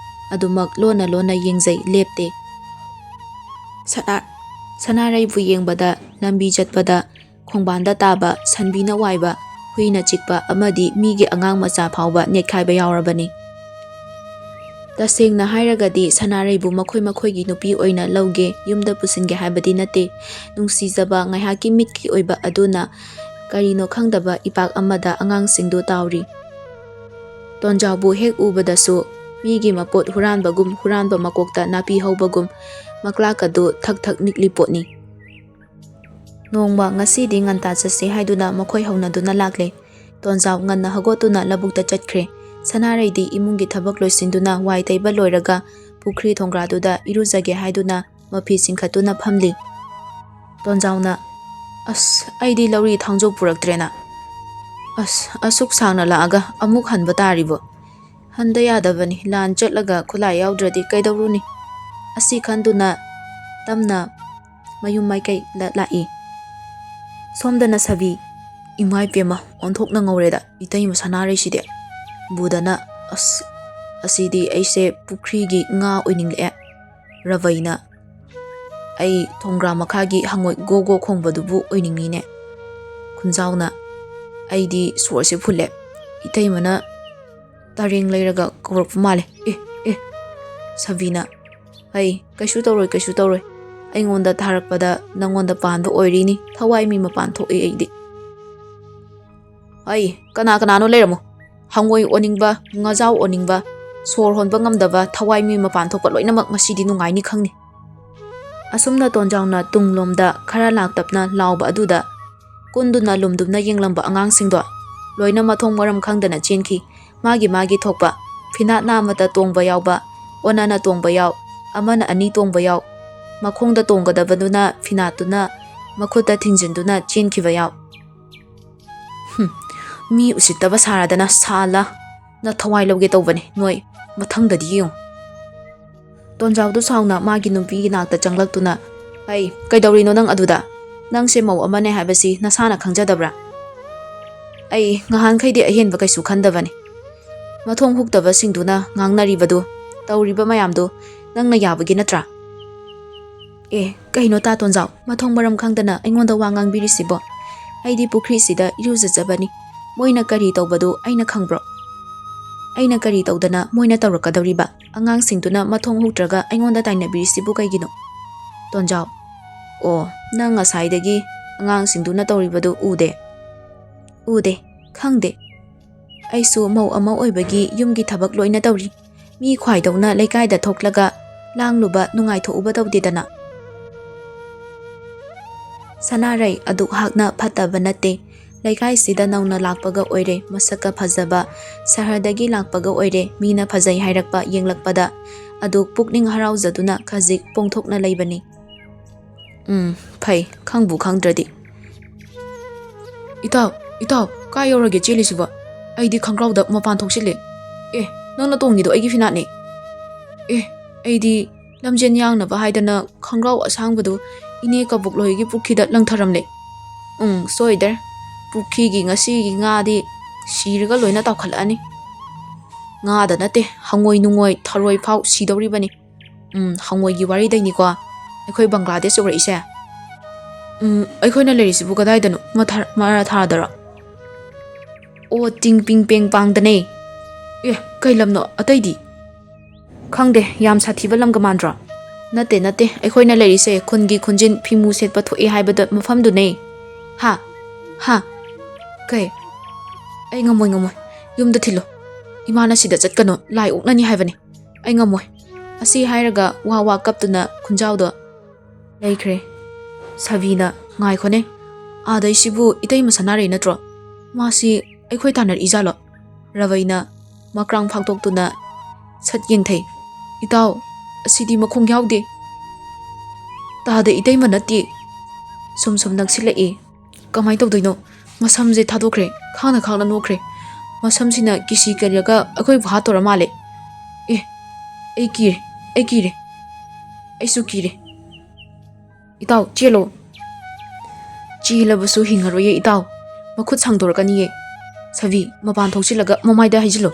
ꯑꯗꯨꯃꯛ ꯂꯣꯟꯅ ꯂꯣꯟꯅ ꯌꯦꯡꯖꯩ, ꯂꯦꯞꯇꯦ꯫ ꯁꯅꯥ-, ꯁꯅꯥꯔꯩꯕꯨ ꯌꯦꯡꯕꯗ, ꯂꯝꯕꯤ ꯆꯠꯄꯗ, ꯈꯣꯡꯕꯥꯟꯗ ꯇꯥꯕ, ꯁꯟꯕꯤꯅ ꯋꯥꯏꯕ, ꯍꯨꯏꯅ ꯆꯤꯛꯄ ꯑꯃꯗꯤ ꯃꯤꯒꯤ ꯑꯉꯥꯡ ꯃꯆꯥ ꯐꯥꯎꯕ ꯅꯦꯠꯈꯥꯏꯕ ꯌꯥꯎꯔꯕꯅꯤ꯫ ꯇꯁꯦꯡꯅ ꯍꯥꯏꯔꯒꯗꯤ ꯁꯅꯥꯔꯩꯕꯨ ꯃꯈꯣꯏ ꯃꯈꯣꯏꯒꯤ ꯅꯨꯄꯤ ꯑꯣꯏꯅ ꯂꯧꯒꯦ, ꯌꯨꯝꯗ ꯄꯨꯁꯤꯟꯒꯦ ꯍꯥꯏꯕꯗꯤ ꯅꯠꯇꯦ꯫ ꯅꯨꯡꯁꯤꯖꯕ ꯉꯥꯏꯍꯥꯛꯀꯤ ꯃꯤꯠꯀꯤ ꯑꯣꯏꯕ ꯑꯗꯨꯅ ꯀꯔꯤꯅꯣ ꯈꯪꯗꯕ ꯏꯄꯥꯛ ꯑꯃꯗ ꯑꯉꯥꯡꯁꯤꯡꯗꯨ ꯇꯥꯎꯔꯤ꯫ ꯇꯣꯟꯖꯥꯎꯕꯨ ꯍꯦꯛ ꯎꯕꯗꯁꯨ ꯃꯤꯒꯤ ꯃꯄꯣꯠ ꯍꯨꯔꯥꯟꯕꯒꯨꯝ, ꯍꯨꯔꯥꯟꯕ ꯃꯀꯣꯛꯇ ꯅꯥꯄꯤ ꯍꯧꯕꯒꯨꯝ ꯃꯀ꯭ꯂꯥꯛ ꯑꯗꯨ ꯊꯛ ꯊꯛ ꯅꯤꯛꯂꯤ ꯄꯣꯠꯅꯤ꯫ ꯅꯣꯡꯃ ꯉꯁꯤꯗꯤ ꯉꯟꯇꯥ ꯆꯠꯁꯤ ꯍꯥꯏꯗꯨꯅ ꯃꯈꯣꯏ ꯍꯧꯅꯗꯨꯅ ꯂꯥꯛꯂꯦ꯫ ꯇꯣꯟꯖꯥꯎ ꯉꯟꯅ ꯍꯧꯒꯠꯇꯨꯅ ꯂꯧꯕꯨꯛꯇ ꯆꯠꯈ꯭ꯔꯦ꯫ ꯁꯅꯥꯔꯩꯗꯤ ꯏꯃꯨꯡꯒꯤ ꯊꯕꯛ ꯂꯣꯏꯁꯤꯟꯗꯨꯅ ꯋꯥꯏ ꯇꯩꯕ ꯂꯣꯏꯔꯒ ꯄꯨꯈ꯭ꯔꯤ ꯊꯣꯡꯒ꯭ꯔꯥꯗꯨꯗ ꯏꯔꯨꯖꯒꯦ ꯍꯥꯏꯗꯨꯅ ꯃꯐꯤ ꯆꯤꯡꯈꯠꯇꯨꯅ ꯐꯝꯂꯤ꯫ ꯇꯣꯟꯖꯥꯎꯅ, "ꯑꯁ, ꯑꯩꯗꯤ ꯂꯧꯔꯤ ꯊꯥꯡꯖꯧ ꯄꯨꯔꯛꯇ꯭ꯔꯦꯅ꯫ ꯑꯁ, ꯑꯁꯨꯛ ꯁꯥꯡꯅ ꯂꯥꯛꯑꯒ ꯑꯃꯨꯛ ꯍꯟꯕ ꯇꯥꯔꯤꯕꯣ? ꯍꯟꯗ ꯌꯥꯗꯕꯅꯤ, ꯂꯥꯟ ꯆꯠꯂꯒ ꯈꯨꯠꯂꯥꯏ ꯌꯥꯎꯗ꯭ꯔꯗꯤ ꯀꯩꯗꯧꯔꯨꯅꯤ?" ꯑꯁꯤ ꯈꯟꯗꯨꯅ ꯇꯞꯅ ꯃꯌꯨꯝ ꯃꯥꯏꯀꯩꯗ ꯂꯥꯛꯏ꯫ ꯁꯣꯝꯗꯅ ꯁꯕꯤ, "ꯏꯃꯥ ꯏꯄꯦꯝꯃ, ꯑꯣꯟꯊꯣꯛꯅ ꯉꯧꯔꯦꯗ ꯏꯇꯩꯃ ꯁꯅꯥꯔꯩꯁꯤꯗꯤ꯫" ꯕꯨꯗꯅ, "ꯑꯁ, ꯑꯁꯤꯗꯤ ꯑꯩꯁꯦ ꯄꯨꯈ꯭ꯔꯤꯒꯤ ꯉꯥ ꯑꯣꯏꯅꯤꯡꯂꯛꯑꯦ꯫ ꯔꯕꯩꯅ, ꯑꯩ ꯊꯣꯡꯒ꯭ꯔꯥ ꯃꯈꯥꯒꯤ ꯍꯪꯉꯣꯏ ꯒꯣ ꯒꯣ ꯈꯣꯡꯕꯗꯨꯕꯨ ꯑꯣꯏꯅꯤꯡꯉꯤꯅꯦ꯫" ꯈꯨꯟꯖꯥꯎꯅ, "ꯑꯩꯗꯤ ꯁꯣꯔꯁꯦ ꯐꯨꯜꯂꯦ, ꯏꯇꯩꯃꯅ ꯇꯔꯦꯡ ꯂꯩꯔꯒ ꯀꯧꯔꯛꯄ ꯃꯥꯜꯂꯦ꯫ ꯑꯦ, ꯑꯦ꯫" ꯁꯕꯤꯅ, "ꯍꯩ, ꯀꯩꯁꯨ ꯇꯧꯔꯣꯏ, ꯀꯩꯁꯨ ꯇꯧꯔꯣꯏ꯫ ꯑꯩꯉꯣꯟꯗ ꯊꯥꯔꯛꯄꯗ ꯅꯪꯉꯣꯟꯗ ꯄꯥꯟꯕ ꯑꯣꯏꯔꯤꯅꯤ꯫ ꯊꯋꯥꯏ ꯃꯤ ꯃꯄꯥꯟ ꯊꯣꯛꯏ ꯑꯩꯗꯤ꯫" "ꯍꯩ, ꯀꯅꯥ ꯀꯅꯥꯅꯣ ꯂꯩꯔꯝꯃꯣ꯫ ꯍꯪꯉꯣꯏ ꯑꯣꯟꯅꯤꯡꯕ, ꯉꯥꯖꯥꯎ ꯑꯣꯟꯅꯤꯡꯕ, ꯁꯣꯔ ꯍꯣꯟꯕ ꯉꯝꯗꯕ, ꯊꯋꯥꯏ ꯃꯤ ꯃꯄꯥꯟ ꯊꯣꯛꯄ ꯂꯣꯏꯅꯃꯛ ꯉꯁꯤꯗꯤ ꯅꯨꯡꯉꯥꯏꯅꯤ ꯈꯪꯅꯤ꯫" ꯑꯁꯨꯝꯅ ꯇꯣꯟꯖꯥꯎꯅ ꯇꯨꯡꯂꯣꯝꯗ ꯈꯔ ꯂꯥꯛꯇꯞꯅ ꯂꯥꯎꯕ ꯑꯗꯨꯗ ꯀꯨꯟꯗꯨꯅ ꯂꯨꯝꯗꯨꯝꯅ ꯌꯦꯡꯂꯝꯕ ꯑꯉꯥꯡꯁꯤꯡꯗꯣ ꯂꯣꯏꯅ ꯃꯊꯣꯡ ꯃꯔꯝ ꯈꯪꯗꯅ ꯆꯦꯟꯈꯤ꯫ ꯃꯥꯒꯤ ꯃꯥꯒꯤ ꯊꯣꯛꯄ, ꯐꯤꯅꯥꯠꯅ ꯑꯃꯠꯇ ꯇꯣꯡꯕ ꯌꯥꯎꯕ, ꯑꯣꯟꯅꯅ ꯇꯣꯡꯕ ꯌꯥꯎ, ꯑꯃꯅ ꯑꯅꯤ ꯇꯣꯡꯕ ꯌꯥꯎ, ꯃꯈꯣꯡꯗ ꯇꯣꯡꯒꯗꯕꯗꯨꯅ ꯐꯤꯅꯥꯠꯇꯨꯅ ꯃꯈꯨꯠꯇ ꯊꯤꯡꯖꯤꯟꯗꯨꯅ ꯆꯦꯟꯈꯤꯕ ꯌꯥꯎ꯫ "ꯍꯨꯝ, ꯃꯤ ꯎꯁꯤꯠꯇꯕ ꯁꯥꯔꯗꯅ ꯁꯥꯂꯥ, ꯅ ꯊꯋꯥꯏ ꯂꯧꯒꯦ ꯇꯧꯕꯅꯤ ꯅꯣꯏ, ꯃꯊꯪꯗꯗꯤ ꯌꯦꯡꯉꯨ꯫" ꯇꯣꯟꯖꯥꯎꯗꯨ ꯁꯥꯎꯅ ꯃꯥꯒꯤ ꯅꯨꯄꯤꯒꯤ ꯅꯥꯛꯇ ꯆꯪꯂꯛꯇꯨꯅ, ꯍꯩ, ꯀꯩꯗꯧꯔꯤꯅꯣ ꯅꯪ ꯑꯗꯨꯗ? ꯅꯪꯁꯦ ꯃꯧ ꯑꯃꯅꯦ ꯍꯥꯏꯕꯁꯤ ꯅꯁꯥꯅ ꯈꯪꯖꯗꯕ꯭ꯔꯥ? ꯑꯩ ꯉꯍꯥꯟꯈꯩꯗꯤ ꯑꯍꯦꯟꯕ ꯀꯩꯁꯨ ꯈꯟꯗꯕꯅꯤ꯫ ꯃꯊꯣꯡ ꯍꯨꯛꯇꯕꯁꯤꯡꯗꯨꯅ ꯉꯥꯡꯅꯔꯤꯕꯗꯨ, ꯇꯧꯔꯤꯕ ꯃꯌꯥꯝꯗꯨ ꯅꯪꯅ ꯌꯥꯕꯒꯤ ꯅꯠꯇ꯭ꯔꯥ? ꯑꯦ, ꯀꯩꯅꯣ ꯇꯥ ꯇꯣꯟꯖꯥꯎ, ꯃꯊꯣꯡ ꯃꯔꯝ ꯈꯪꯗꯅ ꯑꯩꯉꯣꯟꯗ ꯋꯥ ꯉꯥꯡꯕꯤꯔꯤꯁꯤꯕꯣ? ꯑꯩꯗꯤ ꯄꯨꯈ꯭ꯔꯤꯁꯤꯗ ꯏꯔꯨꯖꯖꯕꯅꯤ꯫ ꯃꯣꯏꯅ ꯀꯔꯤ ꯇꯧꯕꯗꯨ ꯑꯩꯅ ꯈꯪꯕ꯭ꯔꯣ? ꯑꯩꯅ ꯀꯔꯤ ꯇꯧꯗꯅ ꯃꯣꯏꯅ ꯇꯧꯔꯛꯀꯗꯧꯔꯤꯕ? ꯑꯉꯥꯡꯁꯤꯡꯗꯨꯅ ꯃꯊꯣꯡ ꯍꯨꯛꯇ꯭ꯔꯒ ꯑꯩꯉꯣꯟꯗ ꯇꯥꯏꯅꯕꯤꯔꯤꯁꯤꯕꯨ ꯀꯩꯒꯤꯅꯣ? ꯇꯣꯟꯖꯥꯎ, ꯑꯣ, ꯅꯪ ꯉꯁꯥꯏꯗꯒꯤ ꯑꯉꯥꯡꯁꯤꯡꯗꯨꯅ ꯇꯧꯔꯤꯕꯗꯨ ꯎꯗꯦ? ꯎꯗꯦ, ꯈꯪꯗꯦ꯫ ꯑꯩꯁꯨ ꯃꯧ ꯑꯃ ꯑꯣꯏꯕꯒꯤ ꯌꯨꯝꯒꯤ ꯊꯕꯛ ꯂꯣꯏꯅ ꯇꯧꯔꯤ꯫ ꯃꯤ ꯈ꯭ꯋꯥꯏꯗꯧꯅ ꯂꯩꯀꯥꯏꯗ ꯊꯣꯛꯂꯒ ꯂꯥꯡꯂꯨꯕ, ꯅꯨꯡꯉꯥꯏꯊꯣꯛꯎꯕ ꯇꯧꯗꯦꯗꯅ꯫ ꯁꯅꯥꯔꯩ ꯑꯗꯨꯛ ꯍꯥꯛꯅ ꯐꯠꯇꯕ ꯅꯠꯇꯦ꯫ ꯂꯩꯀꯥꯏꯁꯤꯗ ꯅꯧꯅ ꯂꯥꯛꯄꯒ ꯑꯣꯏꯔꯦ, ꯃꯁꯛꯀ ꯐꯖꯕ, ꯁꯍꯔꯗꯒꯤ ꯂꯥꯛꯄꯒ ꯑꯣꯏꯔꯦ, ꯃꯤꯅ ꯐꯖꯩ ꯍꯥꯏꯔꯛꯄ ꯌꯦꯡꯂꯛꯄꯗ ꯑꯗꯨꯛ ꯄꯨꯛꯅꯤꯡ ꯍꯔꯥꯎꯖꯗꯨꯅ ꯈꯖꯤꯛ ꯄꯣꯡꯊꯣꯛꯅ ꯂꯩꯕꯅꯤ꯫ ꯎꯝ, ꯐꯩ, ꯈꯪꯕꯨ ꯈꯪꯗ꯭ꯔꯗꯤ꯫ ꯏꯇꯥꯎ, ꯏꯇꯥꯎ, ꯀꯥꯏ ꯌꯧꯔꯒꯦ ꯆꯦꯜꯂꯤꯁꯤꯕꯣ? ꯑꯩꯗꯤ ꯈꯪꯒ꯭ꯔꯥꯎꯗ ꯃꯄꯥꯟ ꯊꯣꯛꯆꯤꯜꯂꯦ꯫ ꯑꯦ, ꯅꯪꯅ ꯇꯣꯡꯉꯤꯗꯣ ꯑꯩꯒꯤ ꯐꯤꯅꯥꯠꯅꯦ꯫ ꯑꯦ, ꯑꯩꯗꯤ ꯂꯝꯖꯦꯟ ꯌꯥꯡꯅꯕ ꯍꯥꯏꯗꯅ ꯈꯪꯒ꯭ꯔꯥꯎ ꯑꯁꯥꯡꯕꯗꯨ ꯏꯅꯦ ꯀꯕꯣꯛꯂꯣꯏꯒꯤ ꯄꯨꯈ꯭ꯔꯤꯗ ꯂꯪꯊꯔꯝꯂꯦ꯫ ꯎꯝ, ꯁꯣꯏꯗ꯭ꯔꯦ꯫ ꯄꯨꯈ꯭ꯔꯤꯒꯤ ꯉꯁꯤꯒꯤ ꯉꯥꯗꯤ ꯁꯤꯔꯒ ꯂꯣꯏꯅ ꯇꯥꯎꯈꯠꯂꯛꯑꯅꯤ꯫ ꯉꯥꯗ ꯅꯠꯇꯦ, ꯍꯉꯣꯏ ꯅꯨꯡꯉꯣꯏ ꯊꯔꯣꯏ ꯐꯥꯎ ꯁꯤꯗꯧꯔꯤꯕꯅꯤ꯫ ꯎꯝ, ꯍꯉꯣꯏꯒꯤ ꯋꯥꯔꯤꯗꯩꯅꯤꯀꯣ꯫ ꯑꯩꯈꯣꯏ ꯕꯪꯒ꯭ꯂꯥꯗꯦꯁ ꯌꯧꯔꯛꯏꯁꯦ꯫ ꯎꯝ, ꯑꯩꯈꯣꯏꯅ ꯂꯩꯔꯤꯁꯤꯕꯨ ꯀꯗꯥꯏꯗꯅꯣ? ꯃꯊꯥ-, ꯃꯔꯥꯊꯥꯗꯔꯣ? ꯑꯣ, ꯇꯤꯡ ꯄꯤꯡ ꯄꯦꯡ ꯄꯥꯡꯗꯅꯦ꯫ ꯑꯦ, ꯀꯩ ꯂꯝꯅꯣ ꯑꯇꯩꯗꯤ? ꯈꯪꯗꯦ, ꯌꯥꯝ ꯁꯥꯊꯤꯕ ꯂꯝꯒ ꯃꯥꯟꯗ꯭ꯔꯣ? ꯅꯠꯇꯦ, ꯅꯠꯇꯦ, ꯑꯩꯈꯣꯏꯅ ꯂꯩꯔꯤꯁꯦ ꯈꯨꯟꯒꯤ ꯈꯨꯟꯖꯤꯟ ꯐꯤꯃꯨ ꯁꯦꯠꯄ ꯊꯣꯛꯑꯦ ꯍꯥꯏꯕꯗ ꯃꯐꯝꯗꯨꯅꯦ꯫ ꯍꯥ? ꯍꯥ? ꯀꯩ? ꯑꯩ ꯉꯝꯃꯣꯏ, ꯉꯝꯃꯣꯏ꯫ ꯌꯨꯝꯗ ꯊꯤꯜꯂꯣ꯫ ꯏꯃꯥꯅ ꯁꯤꯗ ꯆꯠꯀꯅꯨ, ꯂꯥꯏ ꯑꯣꯛꯅꯅꯤ ꯍꯥꯏꯕꯅꯤ꯫ ꯑꯩ ꯉꯝꯃꯣꯏ꯫ ꯑꯁꯤ ꯍꯥꯏꯔꯒ ꯋꯥ ꯋꯥ ꯀꯞꯇꯨꯅ ꯈꯨꯟꯖꯥꯎꯗꯣ ꯂꯩꯈ꯭ꯔꯦ꯫ ꯁꯕꯤꯅ, "ꯉꯥꯏꯈꯣꯅꯦ, ꯑꯥꯗꯩꯁꯤꯕꯨ ꯏꯇꯩꯃ ꯁꯅꯥꯔꯩ ꯅꯠꯇ꯭ꯔꯣ? ꯃꯥꯁꯤ ꯑꯩꯈꯣꯏ ꯇꯥꯟꯅꯔꯛꯏꯖꯥꯠꯂꯣ?" ꯔꯕꯩꯅ ꯃꯀ꯭ꯔꯥꯡ ꯐꯥꯛꯇꯣꯛꯇꯨꯅ ꯁꯠ ꯌꯦꯡꯊꯩ꯫ "ꯏꯇꯥꯎ, ꯑꯁꯤꯗꯤ ꯃꯈꯣꯡ ꯌꯥꯎꯗꯦ꯫ ꯇꯥꯗ ꯏꯇꯩꯃ ꯅꯠꯇꯦ꯫" ꯁꯨꯝ ꯁꯨꯝ ꯅꯛꯁꯤꯜꯂꯛꯏ꯫ ꯀꯃꯥꯏꯅ ꯇꯧꯗꯣꯏꯅꯣ? ꯃꯁꯝꯁꯦ ꯊꯥꯗꯣꯛꯈ꯭ꯔꯦ, ꯈꯥꯡꯅ ꯈꯥꯡꯅ ꯅꯣꯛꯈ꯭ꯔꯦ꯫ ꯃꯁꯝꯁꯤꯅ ꯀꯤꯁꯤ ꯀꯤꯔꯒ ꯑꯩꯈꯣꯏꯕꯨ ꯍꯥꯠꯇꯣꯔ ꯃꯥꯜꯂꯦ꯫ ꯑꯦ, ꯑꯩ ꯀꯤꯔꯦ, ꯑꯩ ꯀꯤꯔꯦ꯫ ꯑꯩꯁꯨ ꯀꯤꯔꯦ꯫ ꯏꯇꯥꯎ, ꯆꯦꯜꯂꯣ꯫ ꯆꯦꯜꯂꯕꯁꯨ ꯍꯤꯡꯉꯔꯣꯏꯌꯦ ꯏꯇꯥꯎ꯫ ꯃꯈꯨꯠ ꯁꯥꯡꯗꯣꯔꯛꯀꯅꯤꯌꯦ꯫ ꯁꯕꯤ, ꯃꯄꯥꯟ ꯊꯣꯛꯆꯤꯜꯂꯒ ꯃꯃꯥꯏꯗ ꯍꯩꯖꯤꯜꯂꯣ꯫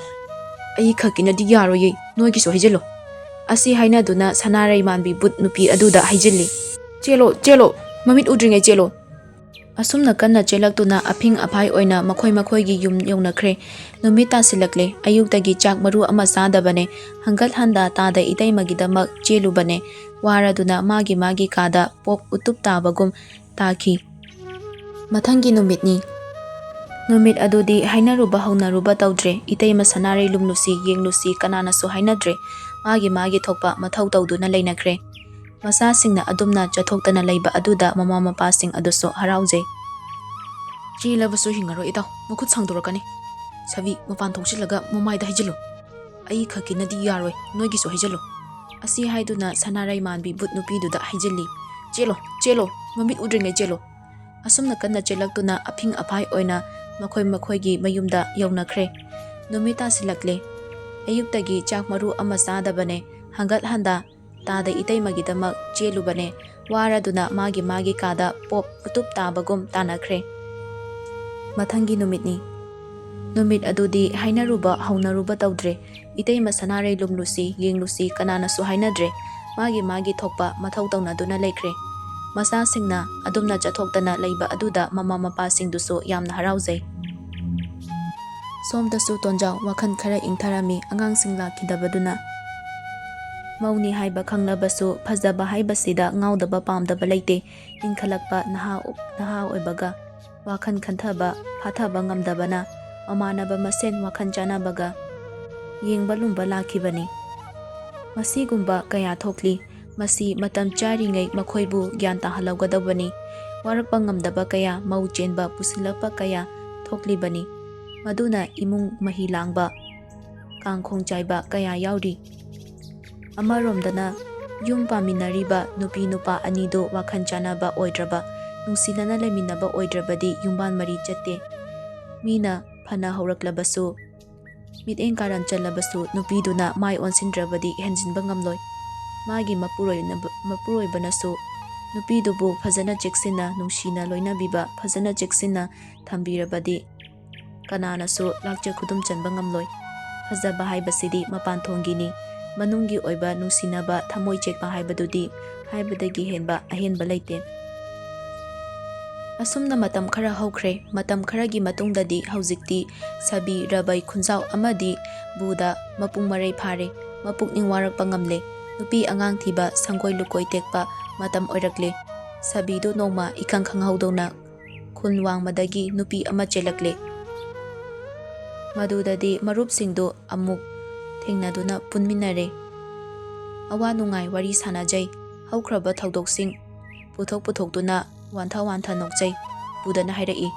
ꯑꯩ ꯈꯛꯀꯤꯅꯗꯤ ꯌꯥꯔꯣꯏꯌꯦ, ꯅꯣꯏꯒꯤꯁꯨ ꯍꯩꯖꯤꯜꯂꯣ꯫ ꯑꯁꯤ ꯍꯥꯏꯅꯗꯨꯅ ꯁꯅꯥꯔꯩ ꯃꯥꯟꯕꯤ ꯕꯨꯠ ꯅꯨꯄꯤ ꯑꯗꯨꯗ ꯍꯩꯖꯤꯜꯂꯤ꯫ ꯆꯦꯜꯂꯣ, ꯆꯦꯜꯂꯣ, ꯃꯃꯤꯠ ꯎꯗ꯭ꯔꯤꯉꯩ ꯆꯦꯜꯂꯣ꯫ ꯑꯁꯨꯝꯅ ꯀꯟꯅ ꯆꯦꯜꯂꯛꯇꯨꯅ ꯑꯐꯤꯡ ꯑꯐꯥꯏ ꯑꯣꯏꯅ ꯃꯈꯣꯏ ꯃꯈꯣꯏꯒꯤ ꯌꯨꯝ ꯌꯧꯅꯈ꯭ꯔꯦ꯫ ꯅꯨꯃꯤꯠ ꯇꯥꯁꯤꯜꯂꯛꯂꯦ꯫ ꯑꯌꯨꯛꯇꯒꯤ ꯆꯥꯛ ꯃꯔꯨ ꯑꯃ ꯆꯥꯗꯕꯅꯦ꯫ ꯍꯪꯒꯠ ꯍꯟꯗ ꯇꯥꯗ ꯏꯇꯩꯃꯒꯤꯗꯃꯛ ꯆꯦꯜꯂꯨꯕꯅꯦ꯫ ꯋꯥꯔꯗꯨꯅ ꯃꯥꯒꯤ ꯃꯥꯒꯤ ꯀꯥꯗ ꯄꯣꯞ ꯎꯇꯨꯞ ꯇꯥꯕꯒꯨꯝ ꯇꯥꯈꯤ꯫ ꯃꯊꯪꯒꯤ ꯅꯨꯃꯤꯠꯅꯤ꯫ ꯅꯨꯃꯤꯠ ꯑꯗꯨꯗꯤ ꯍꯥꯏꯅꯔꯨꯕ ꯍꯧꯅꯔꯨꯕ ꯇꯧꯗ꯭ꯔꯦ꯫ ꯏꯇꯩꯃ ꯁꯅꯥꯔꯩ ꯂꯨꯝꯂꯨꯁꯤ ꯌꯦꯡꯂꯨꯁꯤ ꯀꯅꯥꯅꯁꯨ ꯍꯥꯏꯅꯗ꯭ꯔꯦ꯫ ꯃꯥꯒꯤ ꯃꯥꯒꯤ ꯊꯣꯛꯄ ꯃꯊꯧ ꯇꯧꯗꯨꯅ ꯂꯩꯅꯈ꯭ꯔꯦ꯫ ꯃꯆꯥꯁꯤꯡꯅ ꯑꯗꯨꯝꯅ ꯆꯠꯊꯣꯛꯇꯅ ꯂꯩꯕ ꯑꯗꯨꯗ ꯃꯃꯥ ꯃꯄꯥꯁꯤꯡ ꯑꯗꯨꯁꯨ ꯍꯔꯥꯎꯖꯩ꯫ ꯆꯦꯜꯂꯕꯁꯨ ꯍꯤꯡꯉꯔꯣꯏ ꯏꯇꯥꯎ, ꯃꯈꯨꯠ ꯁꯥꯡꯗꯣꯔꯛꯀꯅꯤ꯫ ꯁꯕꯤ, ꯃꯄꯥꯟ ꯊꯣꯛꯆꯤꯜꯂꯒ ꯃꯃꯥꯏꯗ ꯍꯩꯖꯤꯜꯂꯨ꯫ ꯑꯩ ꯈꯛꯀꯤꯅꯗꯤ ꯌꯥꯔꯣꯏ, ꯅꯣꯏꯒꯤꯁꯨ ꯍꯩꯖꯤꯜꯂꯨ꯫ ꯑꯁꯤ ꯍꯥꯏꯗꯨꯅ ꯁꯅꯥꯔꯩ ꯃꯥꯟꯕꯤ ꯕꯨꯠ ꯅꯨꯄꯤꯗꯨꯗ ꯍꯩꯖꯤꯜꯂꯤ꯫ ꯆꯦꯜꯂꯣ, ꯆꯦꯜꯂꯣ, ꯃꯃꯤꯠ ꯎꯗ꯭ꯔꯤꯉꯩ ꯆꯦꯜꯂꯣ꯫ ꯑꯁꯨꯝꯅ ꯀꯟꯅ ꯆꯦꯜꯂꯛꯇꯨꯅ ꯑꯐꯤꯡ ꯑꯐꯥꯏ ꯑꯣꯏꯅ ꯃꯈꯣꯏ ꯃꯈꯣꯏꯒꯤ ꯃꯌꯨꯝꯗ ꯌꯧꯅꯈ꯭ꯔꯦ꯫ ꯅꯨꯃꯤꯠ ꯇꯥꯁꯤꯜꯂꯛꯂꯦ꯫ ꯑꯌꯨꯛꯇꯒꯤ ꯆꯥꯛ ꯃꯔꯨ ꯑꯃ ꯆꯥꯗꯕꯅꯦ꯫ ꯍꯪꯒꯠ ꯍꯟꯗ ꯇꯥꯗ ꯏꯇꯩꯃꯒꯤꯗꯃꯛ ꯆꯦꯜꯂꯨꯕꯅꯦ꯫ ꯋꯥꯔꯗꯨꯅ ꯃꯥꯒꯤ ꯃꯥꯒꯤ ꯀꯥꯗ ꯄꯣꯞ ꯎꯇꯨꯞ ꯇꯥꯕꯒꯨꯝ ꯇꯥꯅꯈ꯭ꯔꯦ꯫ ꯃꯊꯪꯒꯤ ꯅꯨꯃꯤꯠꯅꯤ꯫ ꯅꯨꯃꯤꯠ ꯑꯗꯨꯗꯤ ꯍꯥꯏꯅꯔꯨꯕ ꯍꯧꯅꯔꯨꯕ ꯇꯧꯗ꯭ꯔꯦ꯫ ꯏꯇꯩꯃ ꯁꯅꯥꯔꯩ ꯂꯨꯝꯂꯨꯁꯤ ꯌꯦꯡꯂꯨꯁꯤ ꯀꯅꯥꯅꯁꯨ ꯍꯥꯏꯅꯗ꯭ꯔꯦ꯫ ꯃꯥꯒꯤ ꯃꯥꯒꯤ ꯊꯣꯛꯄ ꯃꯊꯧ ꯇꯧꯅꯗꯨꯅ ꯂꯩꯈ꯭ꯔꯦ꯫ ꯃꯆꯥꯁꯤꯡꯅ ꯑꯗꯨꯝꯅ ꯆꯠꯊꯣꯛꯇꯅ ꯂꯩꯕ ꯑꯗꯨꯗ ꯃꯃꯥ ꯃꯄꯥꯁꯤꯡꯗꯨꯁꯨ ꯌꯥꯝꯅ ꯍꯔꯥꯎꯖꯩ꯫ ꯁꯣꯝꯗꯁꯨ ꯇꯣꯟꯖꯥꯎ ꯋꯥꯈꯜ ꯈꯔ ꯏꯪꯊꯔꯝꯃꯤ ꯑꯉꯥꯡꯁꯤꯡ ꯂꯥꯛꯈꯤꯗꯕꯗꯨꯅ꯫ ꯃꯧꯅꯤ ꯍꯥꯏꯕ ꯈꯪꯂꯕꯁꯨ ꯐꯖꯕ ꯍꯥꯏꯕꯁꯤꯗ ꯉꯥꯎꯗꯕ ꯄꯥꯝꯗꯕ ꯂꯩꯇꯦ꯫ ꯏꯟꯈꯠꯂꯛꯄ ꯅꯍꯥ, ꯅꯍꯥ ꯑꯣꯏꯕꯒ ꯋꯥꯈꯜ ꯈꯟꯊꯕ, ꯐꯥꯊꯕ ꯉꯝꯗꯕꯅ ꯃꯃꯥꯟꯅꯕ ꯃꯁꯦꯟ ꯋꯥꯈꯜ ꯆꯥꯟꯅꯕꯒ ꯌꯦꯡꯕ ꯂꯨꯝꯕ ꯂꯥꯛꯈꯤꯕꯅꯤ꯫ ꯃꯁꯤꯒꯨꯝꯕ ꯀꯌꯥ ꯊꯣꯛꯂꯤ꯫ ꯃꯁꯤ ꯃꯇꯝ ꯆꯥꯔꯤꯉꯩ ꯃꯈꯣꯏꯕꯨ ꯒ꯭ꯌꯥꯟ ꯇꯥꯍꯜꯍꯧꯒꯗꯧꯕꯅꯤ꯫ ꯋꯥꯔꯛꯄ ꯉꯝꯗꯕ ꯀꯌꯥ, ꯃꯧ ꯆꯦꯟꯕ ꯄꯨꯁꯤꯜꯂꯛꯄ ꯀꯌꯥ ꯊꯣꯛꯂꯤꯕꯅꯤ꯫ ꯃꯗꯨꯅ ꯏꯃꯨꯡ ꯃꯍꯤ ꯂꯥꯡꯕ, ꯀꯥꯡꯈꯣꯡ ꯆꯥꯏꯕ ꯀꯌꯥ ꯌꯥꯎꯔꯤ꯫ ꯑꯃꯔꯣꯝꯗꯅ ꯌꯨꯝ ꯄꯥꯟꯃꯤꯟꯅꯔꯤꯕ ꯅꯨꯄꯤ ꯅꯨꯄꯥ ꯑꯅꯤꯗꯨ ꯋꯥꯈꯜ ꯆꯥꯟꯅꯕ ꯑꯣꯏꯗ꯭ꯔꯕ, ꯅꯨꯡꯁꯤꯅꯅ ꯂꯩꯃꯤꯟꯅꯕ ꯑꯣꯏꯗ꯭ꯔꯕꯗꯤ ꯌꯨꯝꯕꯥꯟ ꯃꯔꯤ ꯆꯠꯇꯦ꯫ ꯃꯤꯅ ꯐꯅ ꯍꯧꯔꯛꯂꯕꯁꯨ, ꯃꯤꯠꯌꯦꯡ ꯀꯥꯔꯟ ꯆꯜꯂꯕꯁꯨ ꯅꯨꯄꯤꯗꯨꯅ ꯃꯥꯏ ꯑꯣꯟꯁꯤꯟꯗ꯭ꯔꯕꯗꯤ ꯍꯦꯟꯖꯤꯟꯕ ꯉꯝꯂꯣꯏ꯫ ꯃꯥꯒꯤ ꯃꯄꯨꯔꯣꯏꯅꯕ-, ꯃꯄꯨꯔꯣꯏꯕꯅꯁꯨ ꯅꯨꯄꯤꯗꯨꯕꯨ ꯐꯖꯅ ꯆꯦꯛꯁꯤꯟꯅ ꯅꯨꯡꯁꯤꯅ ꯂꯣꯏꯅꯕꯤꯕ, ꯐꯖꯅ ꯆꯦꯛꯁꯤꯟꯅ ꯊꯝꯕꯤꯔꯕꯗꯤ ꯀꯅꯥꯅꯁꯨ ꯂꯥꯛꯆ ꯈꯨꯗꯨꯝ ꯆꯟꯕ ꯉꯝꯂꯣꯏ꯫ ꯐꯖꯕ ꯍꯥꯏꯕꯁꯤꯗꯤ ꯃꯄꯥꯟ ꯊꯣꯡꯒꯤꯅꯤ, ꯃꯅꯨꯡꯒꯤ ꯑꯣꯏꯕ ꯅꯨꯡꯁꯤꯅꯕ, ꯊꯃꯣꯏ ꯆꯦꯠꯄ ꯍꯥꯏꯕꯗꯨꯗꯤ ꯍꯥꯏꯕꯗꯒꯤ ꯍꯦꯟꯕ ꯑꯍꯦꯟꯕ ꯂꯩꯇꯦ꯫ ꯑꯁꯨꯝꯅ ꯃꯇꯝ ꯈꯔ ꯍꯧꯈ꯭ꯔꯦ꯫ ꯃꯇꯝ ꯈꯔꯒꯤ ꯃꯇꯨꯡꯗꯗꯤ ꯍꯧꯖꯤꯛꯇꯤ ꯁꯕꯤ, ꯔꯕꯩ, ꯈꯨꯟꯖꯥꯎ ꯑꯃꯗꯤ ꯕꯨꯗ ꯃꯄꯨꯡ ꯃꯔꯩ ꯐꯥꯔꯦ꯫ ꯃꯄꯨꯛꯅꯤꯡ ꯋꯥꯔꯛꯄ ꯉꯝꯂꯦ꯫ ꯅꯨꯄꯤ ꯑꯉꯥꯡ ꯊꯤꯕ, ꯁꯪꯒꯣꯏ ꯂꯨꯀꯣꯏ ꯇꯦꯛꯄ ꯃꯇꯝ ꯑꯣꯏꯔꯛꯂꯦ꯫ ꯁꯕꯤꯗꯨ ꯅꯣꯡꯃ ꯏꯈꯪ ꯈꯪꯍꯧꯗꯧꯅ ꯈꯨꯟ ꯋꯥꯡꯃꯗꯒꯤ ꯅꯨꯄꯤ ꯑꯃ ꯆꯦꯜꯂꯛꯂꯦ꯫ ꯃꯗꯨꯗꯗꯤ ꯃꯔꯨꯞꯁꯤꯡꯗꯨ ꯑꯃꯨꯛ ꯊꯦꯡꯅꯗꯨꯅ ꯄꯨꯟꯃꯤꯟꯅꯔꯦ꯫ ꯑꯋꯥ ꯅꯨꯡꯉꯥꯏ ꯋꯥꯔꯤ ꯁꯥꯅꯖꯩ꯫ ꯍꯧꯈ꯭ꯔꯕ ꯊꯧꯗꯣꯛꯁꯤꯡ ꯄꯨꯊꯣꯛ ꯄꯨꯊꯣꯛꯇꯨꯅ ꯋꯥꯟꯊ ꯋꯥꯟꯊ ꯅꯣꯛꯆꯩ꯫ ꯕꯨꯗꯅ ꯍꯥꯏꯔꯛꯏ,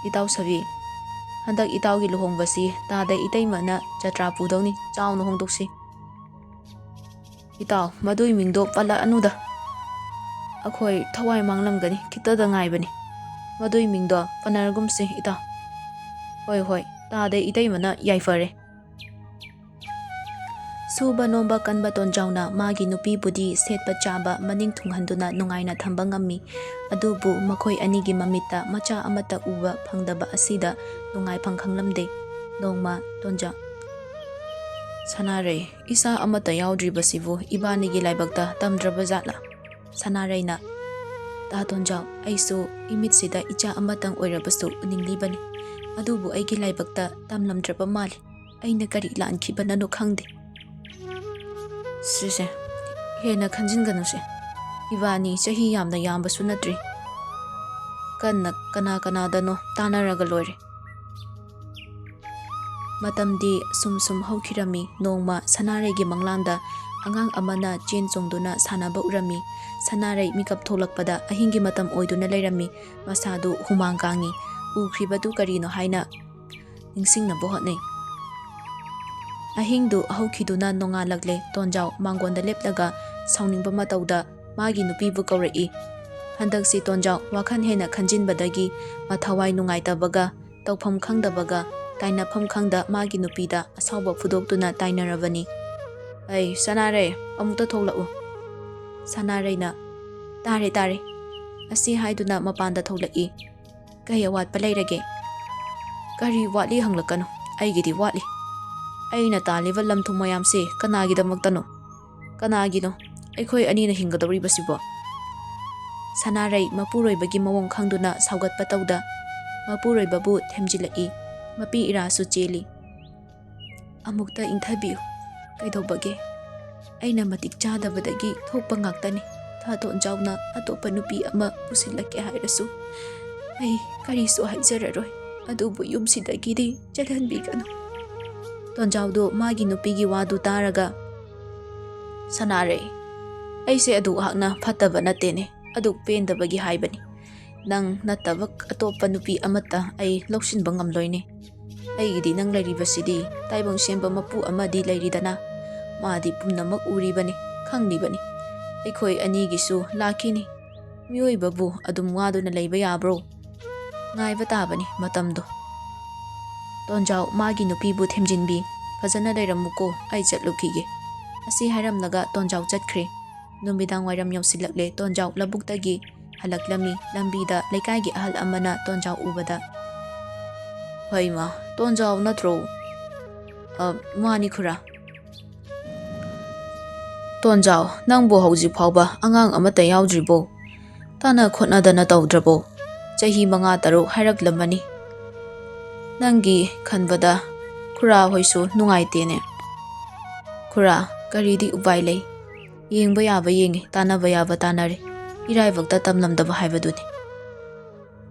"ꯏꯇꯥꯎ ꯁꯕꯤ, ꯍꯟꯗꯛ ꯏꯇꯥꯎꯒꯤ ꯂꯨꯍꯣꯡꯕꯁꯤ ꯇꯥꯗ ꯏꯇꯩꯃꯅ ꯖꯇ꯭ꯔꯥ ꯄꯨꯗꯧꯅꯤ, ꯆꯥꯎꯅ ꯍꯣꯡꯗꯣꯛꯁꯤ꯫" "ꯏꯇꯥꯎ, ꯃꯗꯨꯏ ꯃꯤꯡꯗꯣ ꯄꯜꯂꯛꯑꯅꯨꯗ꯫ ꯑꯩꯈꯣꯏ ꯊꯋꯥꯏ ꯃꯥꯡꯂꯝꯒꯅꯤ, ꯈꯤꯇꯗ ꯉꯥꯏꯕꯅꯤ꯫ ꯃꯗꯨꯏ ꯃꯤꯡꯗꯣ ꯄꯟꯅꯔꯒꯨꯝꯁꯤ, ꯏꯇꯥꯎ꯫" "ꯍꯣꯏ, ꯍꯣꯏ, ꯇꯥꯗ ꯏꯇꯩꯃꯅ ꯌꯥꯏꯐꯔꯦ꯫" ꯁꯨꯕ ꯅꯣꯝꯕ ꯀꯟꯕ ꯇꯣꯟꯖꯥꯎꯅ ꯃꯥꯒꯤ ꯅꯨꯄꯤꯕꯨꯗꯤ ꯁꯦꯠꯄ ꯆꯥꯕ ꯃꯅꯤꯡ ꯊꯨꯡꯍꯟꯗꯨꯅ ꯅꯨꯡꯉꯥꯏꯅ ꯊꯝꯕ ꯉꯝꯃꯤ꯫ ꯑꯗꯨꯕꯨ ꯃꯈꯣꯏ ꯑꯅꯤꯒꯤ ꯃꯃꯤꯠꯇ ꯃꯆꯥ ꯑꯃꯠꯇ ꯎꯕ ꯐꯪꯗꯕ ꯑꯁꯤꯗ ꯅꯨꯡꯉꯥꯏꯐꯝ ꯈꯪꯂꯝꯗꯦ꯫ ꯅꯣꯡꯃ ꯇꯣꯟꯖꯥꯎ, "ꯁꯅꯥꯔꯩ, ꯏꯆꯥ ꯑꯃꯠꯇ ꯌꯥꯎꯗ꯭ꯔꯤꯕꯁꯤꯕꯨ ꯏꯕꯥꯅꯤꯒꯤ ꯂꯥꯏꯕꯛꯇ ꯇꯝꯗ꯭ꯔꯕ ꯖꯥꯠꯂꯥ?" ꯁꯅꯥꯔꯩꯅ, "ꯇꯥ ꯇꯣꯟꯖꯥꯎ, ꯑꯩꯁꯨ ꯏꯃꯤꯠꯁꯤꯗ ꯏꯆꯥ ꯑꯃꯇꯪ ꯑꯣꯏꯔꯕꯁꯨ ꯎꯅꯤꯡꯂꯤꯕꯅꯤ꯫ ꯑꯗꯨꯕꯨ ꯑꯩꯒꯤ ꯂꯥꯏꯕꯛꯇ ꯇꯝꯂꯝꯗ꯭ꯔꯕ ꯃꯥꯜꯂꯤ꯫ ꯑꯩꯅ ꯀꯔꯤ ꯂꯥꯟꯈꯤꯕꯅꯅꯣ ꯈꯪꯗꯦ꯫" "ꯁꯤꯁꯦ, ꯍꯦꯟꯅ ꯈꯟꯖꯤꯟꯒꯅꯨꯁꯦ꯫ ꯏꯕꯥꯅꯤ ꯆꯍꯤ ꯌꯥꯝꯅ ꯌꯥꯝꯕꯁꯨ ꯅꯠꯇ꯭ꯔꯤ꯫ ꯀꯟꯅ ꯀꯅꯥ ꯀꯅꯥꯗꯅꯣ ꯇꯥꯟꯅꯔꯒ ꯂꯣꯏꯔꯦ꯫" ꯃꯇꯝꯗꯤ ꯁꯨꯝ ꯁꯨꯝ ꯍꯧꯈꯤꯔꯝꯃꯤ꯫ ꯅꯣꯡꯃ ꯁꯅꯥꯔꯩꯒꯤ ꯃꯪꯂꯥꯟꯗ ꯑꯉꯥꯡ ꯑꯃꯅ ꯆꯦꯟ ꯆꯣꯡꯗꯨꯅ ꯁꯥꯟꯅꯕ ꯎꯔꯝꯃꯤ꯫ ꯁꯅꯥꯔꯩ ꯃꯤꯀꯞ ꯊꯣꯛꯂꯛꯄꯗ ꯑꯍꯤꯡꯒꯤ ꯃꯇꯝ ꯑꯣꯏꯗꯨꯅ ꯂꯩꯔꯝꯃꯤ꯫ ꯃꯁꯥꯗꯨ ꯍꯨꯃꯥꯡ ꯀꯥꯡꯉꯤ꯫ ꯎꯈ꯭ꯔꯤꯕꯗꯨ ꯀꯔꯤꯅꯣ ꯍꯥꯏꯅ ꯅꯤꯡꯁꯤꯡꯅꯕ ꯍꯣꯠꯅꯩ꯫ ꯑꯍꯤꯡꯗꯨ ꯍꯧꯈꯤꯗꯨꯅ ꯅꯣꯡꯉꯥꯜꯂꯛꯂꯦ꯫ ꯇꯣꯟꯖꯥꯎ ꯃꯥꯡꯒꯣꯟꯗ ꯂꯦꯞꯂꯒ ꯁꯥꯎꯅꯤꯡꯕ ꯃꯇꯧꯗ ꯃꯥꯒꯤ ꯅꯨꯄꯤꯕꯨ ꯀꯧꯔꯛꯏ꯫ ꯍꯟꯗꯛꯁꯤ ꯇꯣꯟꯖꯥꯎ ꯋꯥꯈꯜ ꯍꯦꯟꯅ ꯈꯟꯖꯤꯟꯕꯗꯒꯤ ꯃꯊꯋꯥꯏ ꯅꯨꯡꯉꯥꯏꯇꯕꯒ, ꯇꯧꯐꯝ ꯈꯪꯗꯕꯒ, ꯇꯥꯏꯅꯐꯝ ꯈꯪꯗ ꯃꯥꯒꯤ ꯅꯨꯄꯤꯗ ꯑꯁꯥꯎꯕ ꯐꯨꯗꯣꯛꯇꯨꯅ ꯇꯥꯏꯅꯔꯕꯅꯤ꯫ "ꯑꯩ, ꯁꯅꯥꯔꯩ, ꯑꯃꯨꯛꯇ ꯊꯣꯛꯂꯛꯎ꯫" ꯁꯅꯥꯔꯩꯅ, "ꯇꯥꯔꯦ, ꯇꯥꯔꯦ꯫" ꯑꯁꯤ ꯍꯥꯏꯗꯨꯅ ꯃꯄꯥꯟꯗ ꯊꯣꯛꯂꯛꯏ꯫ "ꯀꯩ ꯑꯋꯥꯠꯄ ꯂꯩꯔꯒꯦ?" "ꯀꯔꯤ ꯋꯥꯠꯂꯤ ꯍꯪꯂꯛꯀꯅꯨ, ꯑꯩꯒꯤꯗꯤ ꯋꯥꯠꯂꯤ꯫ ꯑꯩꯅ ꯇꯥꯜꯂꯤꯕ ꯂꯝ ꯊꯨꯝ ꯃꯌꯥꯝꯁꯦ ꯀꯅꯥꯒꯤꯗꯃꯛꯇꯅꯣ? ꯀꯅꯥꯒꯤꯅꯣ ꯑꯩꯈꯣꯏ ꯑꯅꯤꯅ ꯍꯤꯡꯒꯗꯧꯔꯤꯕꯁꯤꯕꯣ?" ꯁꯅꯥꯔꯩ ꯃꯄꯨꯔꯣꯏꯕꯒꯤ ꯃꯑꯣꯡ ꯈꯪꯗꯨꯅ ꯁꯥꯎꯒꯠꯄ ꯇꯧꯗ, ꯃꯄꯨꯔꯣꯏꯕꯕꯨ ꯊꯦꯝꯖꯤꯜꯂꯛꯏ꯫ ꯃꯄꯤ ꯏꯔꯥꯁꯨ ꯆꯦꯜꯂꯤ꯫ "ꯑꯃꯨꯛꯇ ꯏꯪꯊꯕꯤꯌꯨ꯫ ꯀꯩꯗꯧꯕꯒꯦ? ꯑꯩꯅ ꯃꯇꯤꯛ ꯆꯥꯗꯕꯗꯒꯤ ꯊꯣꯛꯄ ꯉꯥꯛꯇꯅꯤ꯫ ꯊꯥ ꯇꯣꯟꯖꯥꯎꯅ ꯑꯇꯣꯞꯄ ꯅꯨꯄꯤ ꯑꯃ ꯄꯨꯁꯤꯜꯂꯛꯀꯦ ꯍꯥꯏꯔꯁꯨ ꯑꯩ ꯀꯔꯤꯁꯨ ꯍꯥꯏꯖꯔꯔꯣꯏ꯫ ꯑꯗꯨꯕꯨ ꯌꯨꯝꯁꯤꯗꯒꯤꯗꯤ ꯆꯠꯍꯟꯕꯤꯒꯅꯨ꯫" ꯇꯣꯟꯖꯥꯎꯗꯣ ꯃꯥꯒꯤ ꯅꯨꯄꯤꯒꯤ ꯋꯥꯗꯨ ꯇꯥꯔꯒ, "ꯁꯅꯥꯔꯩ, ꯑꯩꯁꯦ ꯑꯗꯨꯛ ꯍꯥꯛꯅ ꯐꯠꯇꯕ ꯅꯠꯇꯦꯅꯦ꯫ ꯑꯗꯨꯛ ꯄꯦꯟꯗꯕꯒꯤ ꯍꯥꯏꯕꯅꯤ꯫ ꯅꯪ ꯅꯠꯇꯕ ꯑꯇꯣꯞꯄ ꯅꯨꯄꯤ ꯑꯃꯠꯇ ꯑꯩ ꯂꯧꯁꯤꯟꯕ ꯉꯝꯂꯣꯏꯅꯦ꯫ ꯑꯩꯒꯤꯗꯤ ꯅꯪ ꯂꯩꯔꯤꯕꯁꯤꯗꯤ ꯇꯥꯏꯕꯪ ꯁꯦꯝꯕ ꯃꯄꯨ ꯑꯃꯗꯤ ꯂꯩꯔꯤꯗꯅ꯫ ꯃꯥꯗꯤ ꯄꯨꯝꯅꯃꯛ ꯎꯔꯤꯕꯅꯤ, ꯈꯪꯂꯤꯕꯅꯤ꯫ ꯑꯩꯈꯣꯏ ꯑꯅꯤꯒꯤꯁꯨ ꯂꯥꯛꯈꯤꯅꯤ꯫ ꯃꯤꯑꯣꯏꯕꯕꯨ ꯑꯗꯨꯝ ꯋꯥꯗꯨꯅ ꯂꯩꯕ ꯌꯥꯕ꯭ꯔꯣ? ꯉꯥꯏꯕ ꯇꯥꯕꯅꯤ ꯃꯇꯝꯗꯣ꯫" ꯇꯣꯟꯖꯥꯎ ꯃꯥꯒꯤ ꯅꯨꯄꯤꯕꯨ ꯊꯦꯝꯖꯤꯟꯕꯤ꯫ "ꯐꯖꯅ ꯂꯩꯔꯝꯃꯨꯀꯣ, ꯑꯩ ꯆꯠꯂꯨꯈꯤꯒꯦ꯫" ꯑꯁꯤ ꯍꯥꯏꯔꯝꯂꯒ ꯇꯣꯟꯖꯥꯎ ꯆꯠꯈ꯭ꯔꯦ꯫ ꯅꯨꯃꯤꯗꯥꯡ ꯋꯥꯏꯔꯝ ꯌꯧꯁꯤꯜꯂꯛꯂꯦ꯫ ꯇꯣꯟꯖꯥꯎ ꯂꯧꯕꯨꯛꯇꯒꯤ ꯍꯜꯂꯛꯂꯝꯃꯤ꯫ ꯂꯝꯕꯤꯗ ꯂꯩꯀꯥꯏꯒꯤ ꯑꯍꯜ ꯑꯃꯅ ꯇꯣꯟꯖꯥꯎ ꯎꯕꯗ, "ꯍꯩꯃꯥ, ꯇꯣꯟꯖꯥꯎ ꯅꯠꯇ꯭ꯔꯣ?" "ꯑ, ꯃꯥꯅꯤ ꯈꯨꯔꯥ꯫" "ꯇꯣꯟꯖꯥꯎ, ꯅꯪꯕꯨ ꯍꯧꯖꯤꯛ ꯐꯥꯎꯕ ꯑꯉꯥꯡ ꯑꯃꯠꯇ ꯌꯥꯎꯗ꯭ꯔꯤꯕꯣ? ꯇꯥꯟꯅ ꯈꯣꯠꯅꯗꯅ ꯇꯧꯗ꯭ꯔꯕꯣ? ꯆꯍꯤ ꯃꯉꯥ ꯇꯔꯨꯛ ꯍꯥꯏꯔꯛꯂꯝꯃꯅꯤ꯫ ꯅꯪꯒꯤ ꯈꯟꯕꯗ ꯈꯨꯔꯥ ꯍꯣꯏꯁꯨ ꯅꯨꯡꯉꯥꯏꯇꯦꯅꯦ꯫" "ꯈꯨꯔꯥ, ꯀꯔꯤꯗꯤ ꯎꯄꯥꯏ ꯂꯩ? ꯌꯦꯡꯕ ꯌꯥꯕ ꯌꯦꯡꯉꯤ, ꯇꯥꯟꯅꯕ ꯌꯥꯕ ꯇꯥꯟꯅꯔꯦ꯫ ꯏꯔꯥꯏꯕꯛꯇ ꯇꯝꯂꯝꯗꯕ ꯍꯥꯏꯕꯗꯨꯅꯤ꯫"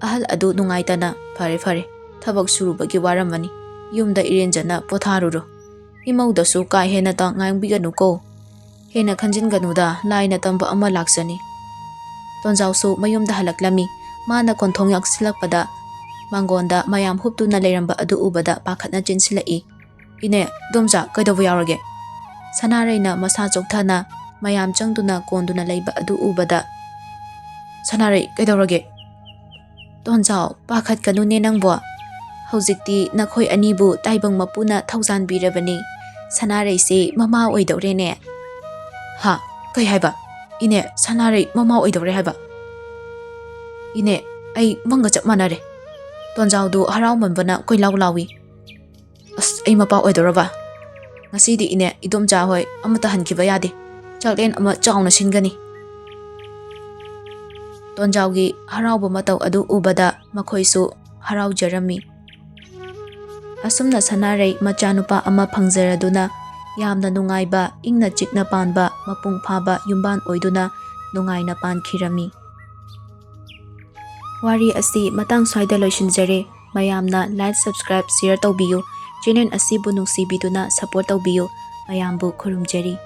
ꯑꯍꯜ ꯑꯗꯨ ꯅꯨꯡꯉꯥꯏꯇꯅ, "ꯐꯔꯦ, ꯐꯔꯦ, ꯊꯕꯛ ꯁꯨꯔꯨꯕꯒꯤ ꯋꯥꯔꯝꯃꯅꯤ꯫ ꯌꯨꯝꯗ ꯏꯔꯦꯟꯖꯅ ꯄꯣꯊꯥꯔꯨꯔꯣ꯫ ꯏꯃꯧꯗꯁꯨ ꯀꯥ ꯍꯦꯟꯅ ꯇ-, ꯉꯥꯡꯕꯤꯒꯅꯨꯀꯣ꯫ ꯍꯦꯟꯅ ꯈꯟꯖꯤꯟꯒꯅꯨꯗ, ꯂꯥꯏꯅ ꯇꯝꯕ ꯑꯃ ꯂꯥꯛꯆꯅꯤ꯫" ꯇꯣꯟꯖꯥꯎꯁꯨ ꯃꯌꯨꯝꯗ ꯍꯜꯂꯛꯂꯝꯃꯤ꯫ ꯃꯥꯅ ꯀꯣꯟꯊꯣꯡ ꯌꯥꯛꯁꯤꯜꯂꯛꯄꯗ, ꯃꯥꯡꯒꯣꯟꯗ ꯃꯌꯥꯝ ꯍꯨꯞꯇꯨꯅ ꯂꯩꯔꯝꯕ ꯑꯗꯨ ꯎꯕꯗ ꯄꯥꯈꯠꯅ ꯆꯦꯟꯁꯤꯜꯂꯛꯏ꯫ "ꯏꯅꯦ, ꯏꯗꯣꯝꯆꯥ, ꯀꯩꯗꯧꯕ ꯌꯥꯎꯔꯒꯦ?" ꯁꯅꯥꯔꯩꯅ ꯃꯁꯥ ꯆꯣꯛꯊꯅ ꯃꯌꯥꯝ ꯆꯪꯗꯨꯅ ꯀꯣꯟꯗꯨꯅ ꯂꯩꯕ ꯑꯗꯨ ꯎꯕꯗ, "ꯁꯅꯥꯔꯩ, ꯀꯩꯗꯧꯔꯒꯦ?" "ꯇꯣꯟꯖꯥꯎ, ꯄꯥꯈꯠꯀꯅꯨꯅꯦ ꯅꯪꯕꯣ꯫ ꯍꯧꯖꯤꯛꯇꯤ ꯅꯈꯣꯏ ꯑꯅꯤꯕꯨ ꯇꯥꯏꯕꯪ ꯃꯄꯨꯅ ꯊꯧꯖꯥꯟꯕꯤꯔꯕꯅꯤ꯫ ꯁꯅꯥꯔꯩꯁꯦ ꯃꯃꯥ ꯑꯣꯏꯗꯧꯔꯦꯅꯦ꯫" "ꯍꯥ? ꯀꯩ ꯍꯥꯏꯕ?" "ꯏꯅꯦ, ꯁꯅꯥꯔꯩ ꯃꯃꯥ ꯑꯣꯏꯗꯧꯔꯦ ꯍꯥꯏꯕ꯫ ꯏꯅꯦ, ꯑꯩ ꯃꯪꯒ ꯆꯞ ꯃꯥꯟꯅꯔꯦ꯫" ꯇꯣꯟꯖꯥꯎꯗꯨ ꯍꯔꯥꯎꯃꯟꯕꯅ ꯀꯣꯏꯂꯥꯎ ꯂꯥꯎꯏ꯫ "ꯑꯁ, ꯑꯩ ꯃꯄꯥ ꯑꯣꯏꯗꯧꯔꯕ? ꯉꯁꯤꯗꯤ ꯏꯅꯦ, ꯏꯗꯣꯝꯆꯥ ꯍꯣꯏ ꯑꯃꯠꯇ ꯍꯟꯈꯤꯕ ꯌꯥꯗꯦ꯫ ꯆꯥꯛꯂꯦꯟ ꯑꯃ ꯆꯥꯎꯅ ꯁꯤꯟꯒꯅꯤ꯫" ꯇꯣꯟꯖꯥꯎꯒꯤ ꯍꯔꯥꯎꯕ ꯃꯇꯧ ꯑꯗꯨ ꯎꯕꯗ ꯃꯈꯣꯏꯁꯨ ꯍꯔꯥꯎꯖꯔꯝꯃꯤ꯫ ꯑꯁꯨꯝꯅ ꯁꯅꯥꯔꯩ ꯃꯆꯥꯅꯨꯄꯥ ꯑꯃ ꯐꯪꯖꯔꯗꯨꯅ ꯌꯥꯝꯅ ꯅꯨꯡꯉꯥꯏꯕ, ꯏꯪꯅ ꯆꯤꯛꯅ ꯄꯥꯟꯕ, ꯃꯄꯨꯡ ꯐꯥꯕ ꯌꯨꯝꯕꯥꯟ ꯑꯣꯏꯗꯨꯅ ꯅꯨꯡꯉꯥꯏꯅ ꯄꯥꯟꯈꯤꯔꯝꯃꯤ꯫ ꯋꯥꯔꯤ ꯑꯁꯤ ꯃꯇꯥꯡ ꯁ꯭ꯋꯥꯏꯗ ꯂꯣꯏꯁꯤꯟꯖꯔꯦ꯫ ꯃꯌꯥꯝꯅ like, subscribe, share ꯇꯧꯕꯤꯌꯨ꯫ Channel ꯑꯁꯤꯕꯨ ꯅꯨꯡꯁꯤꯕꯤꯗꯨꯅ support ꯇꯧꯕꯤꯌꯨ꯫ ꯃꯌꯥꯝꯕꯨ ꯈꯨꯔꯨꯝꯖꯔꯤ꯫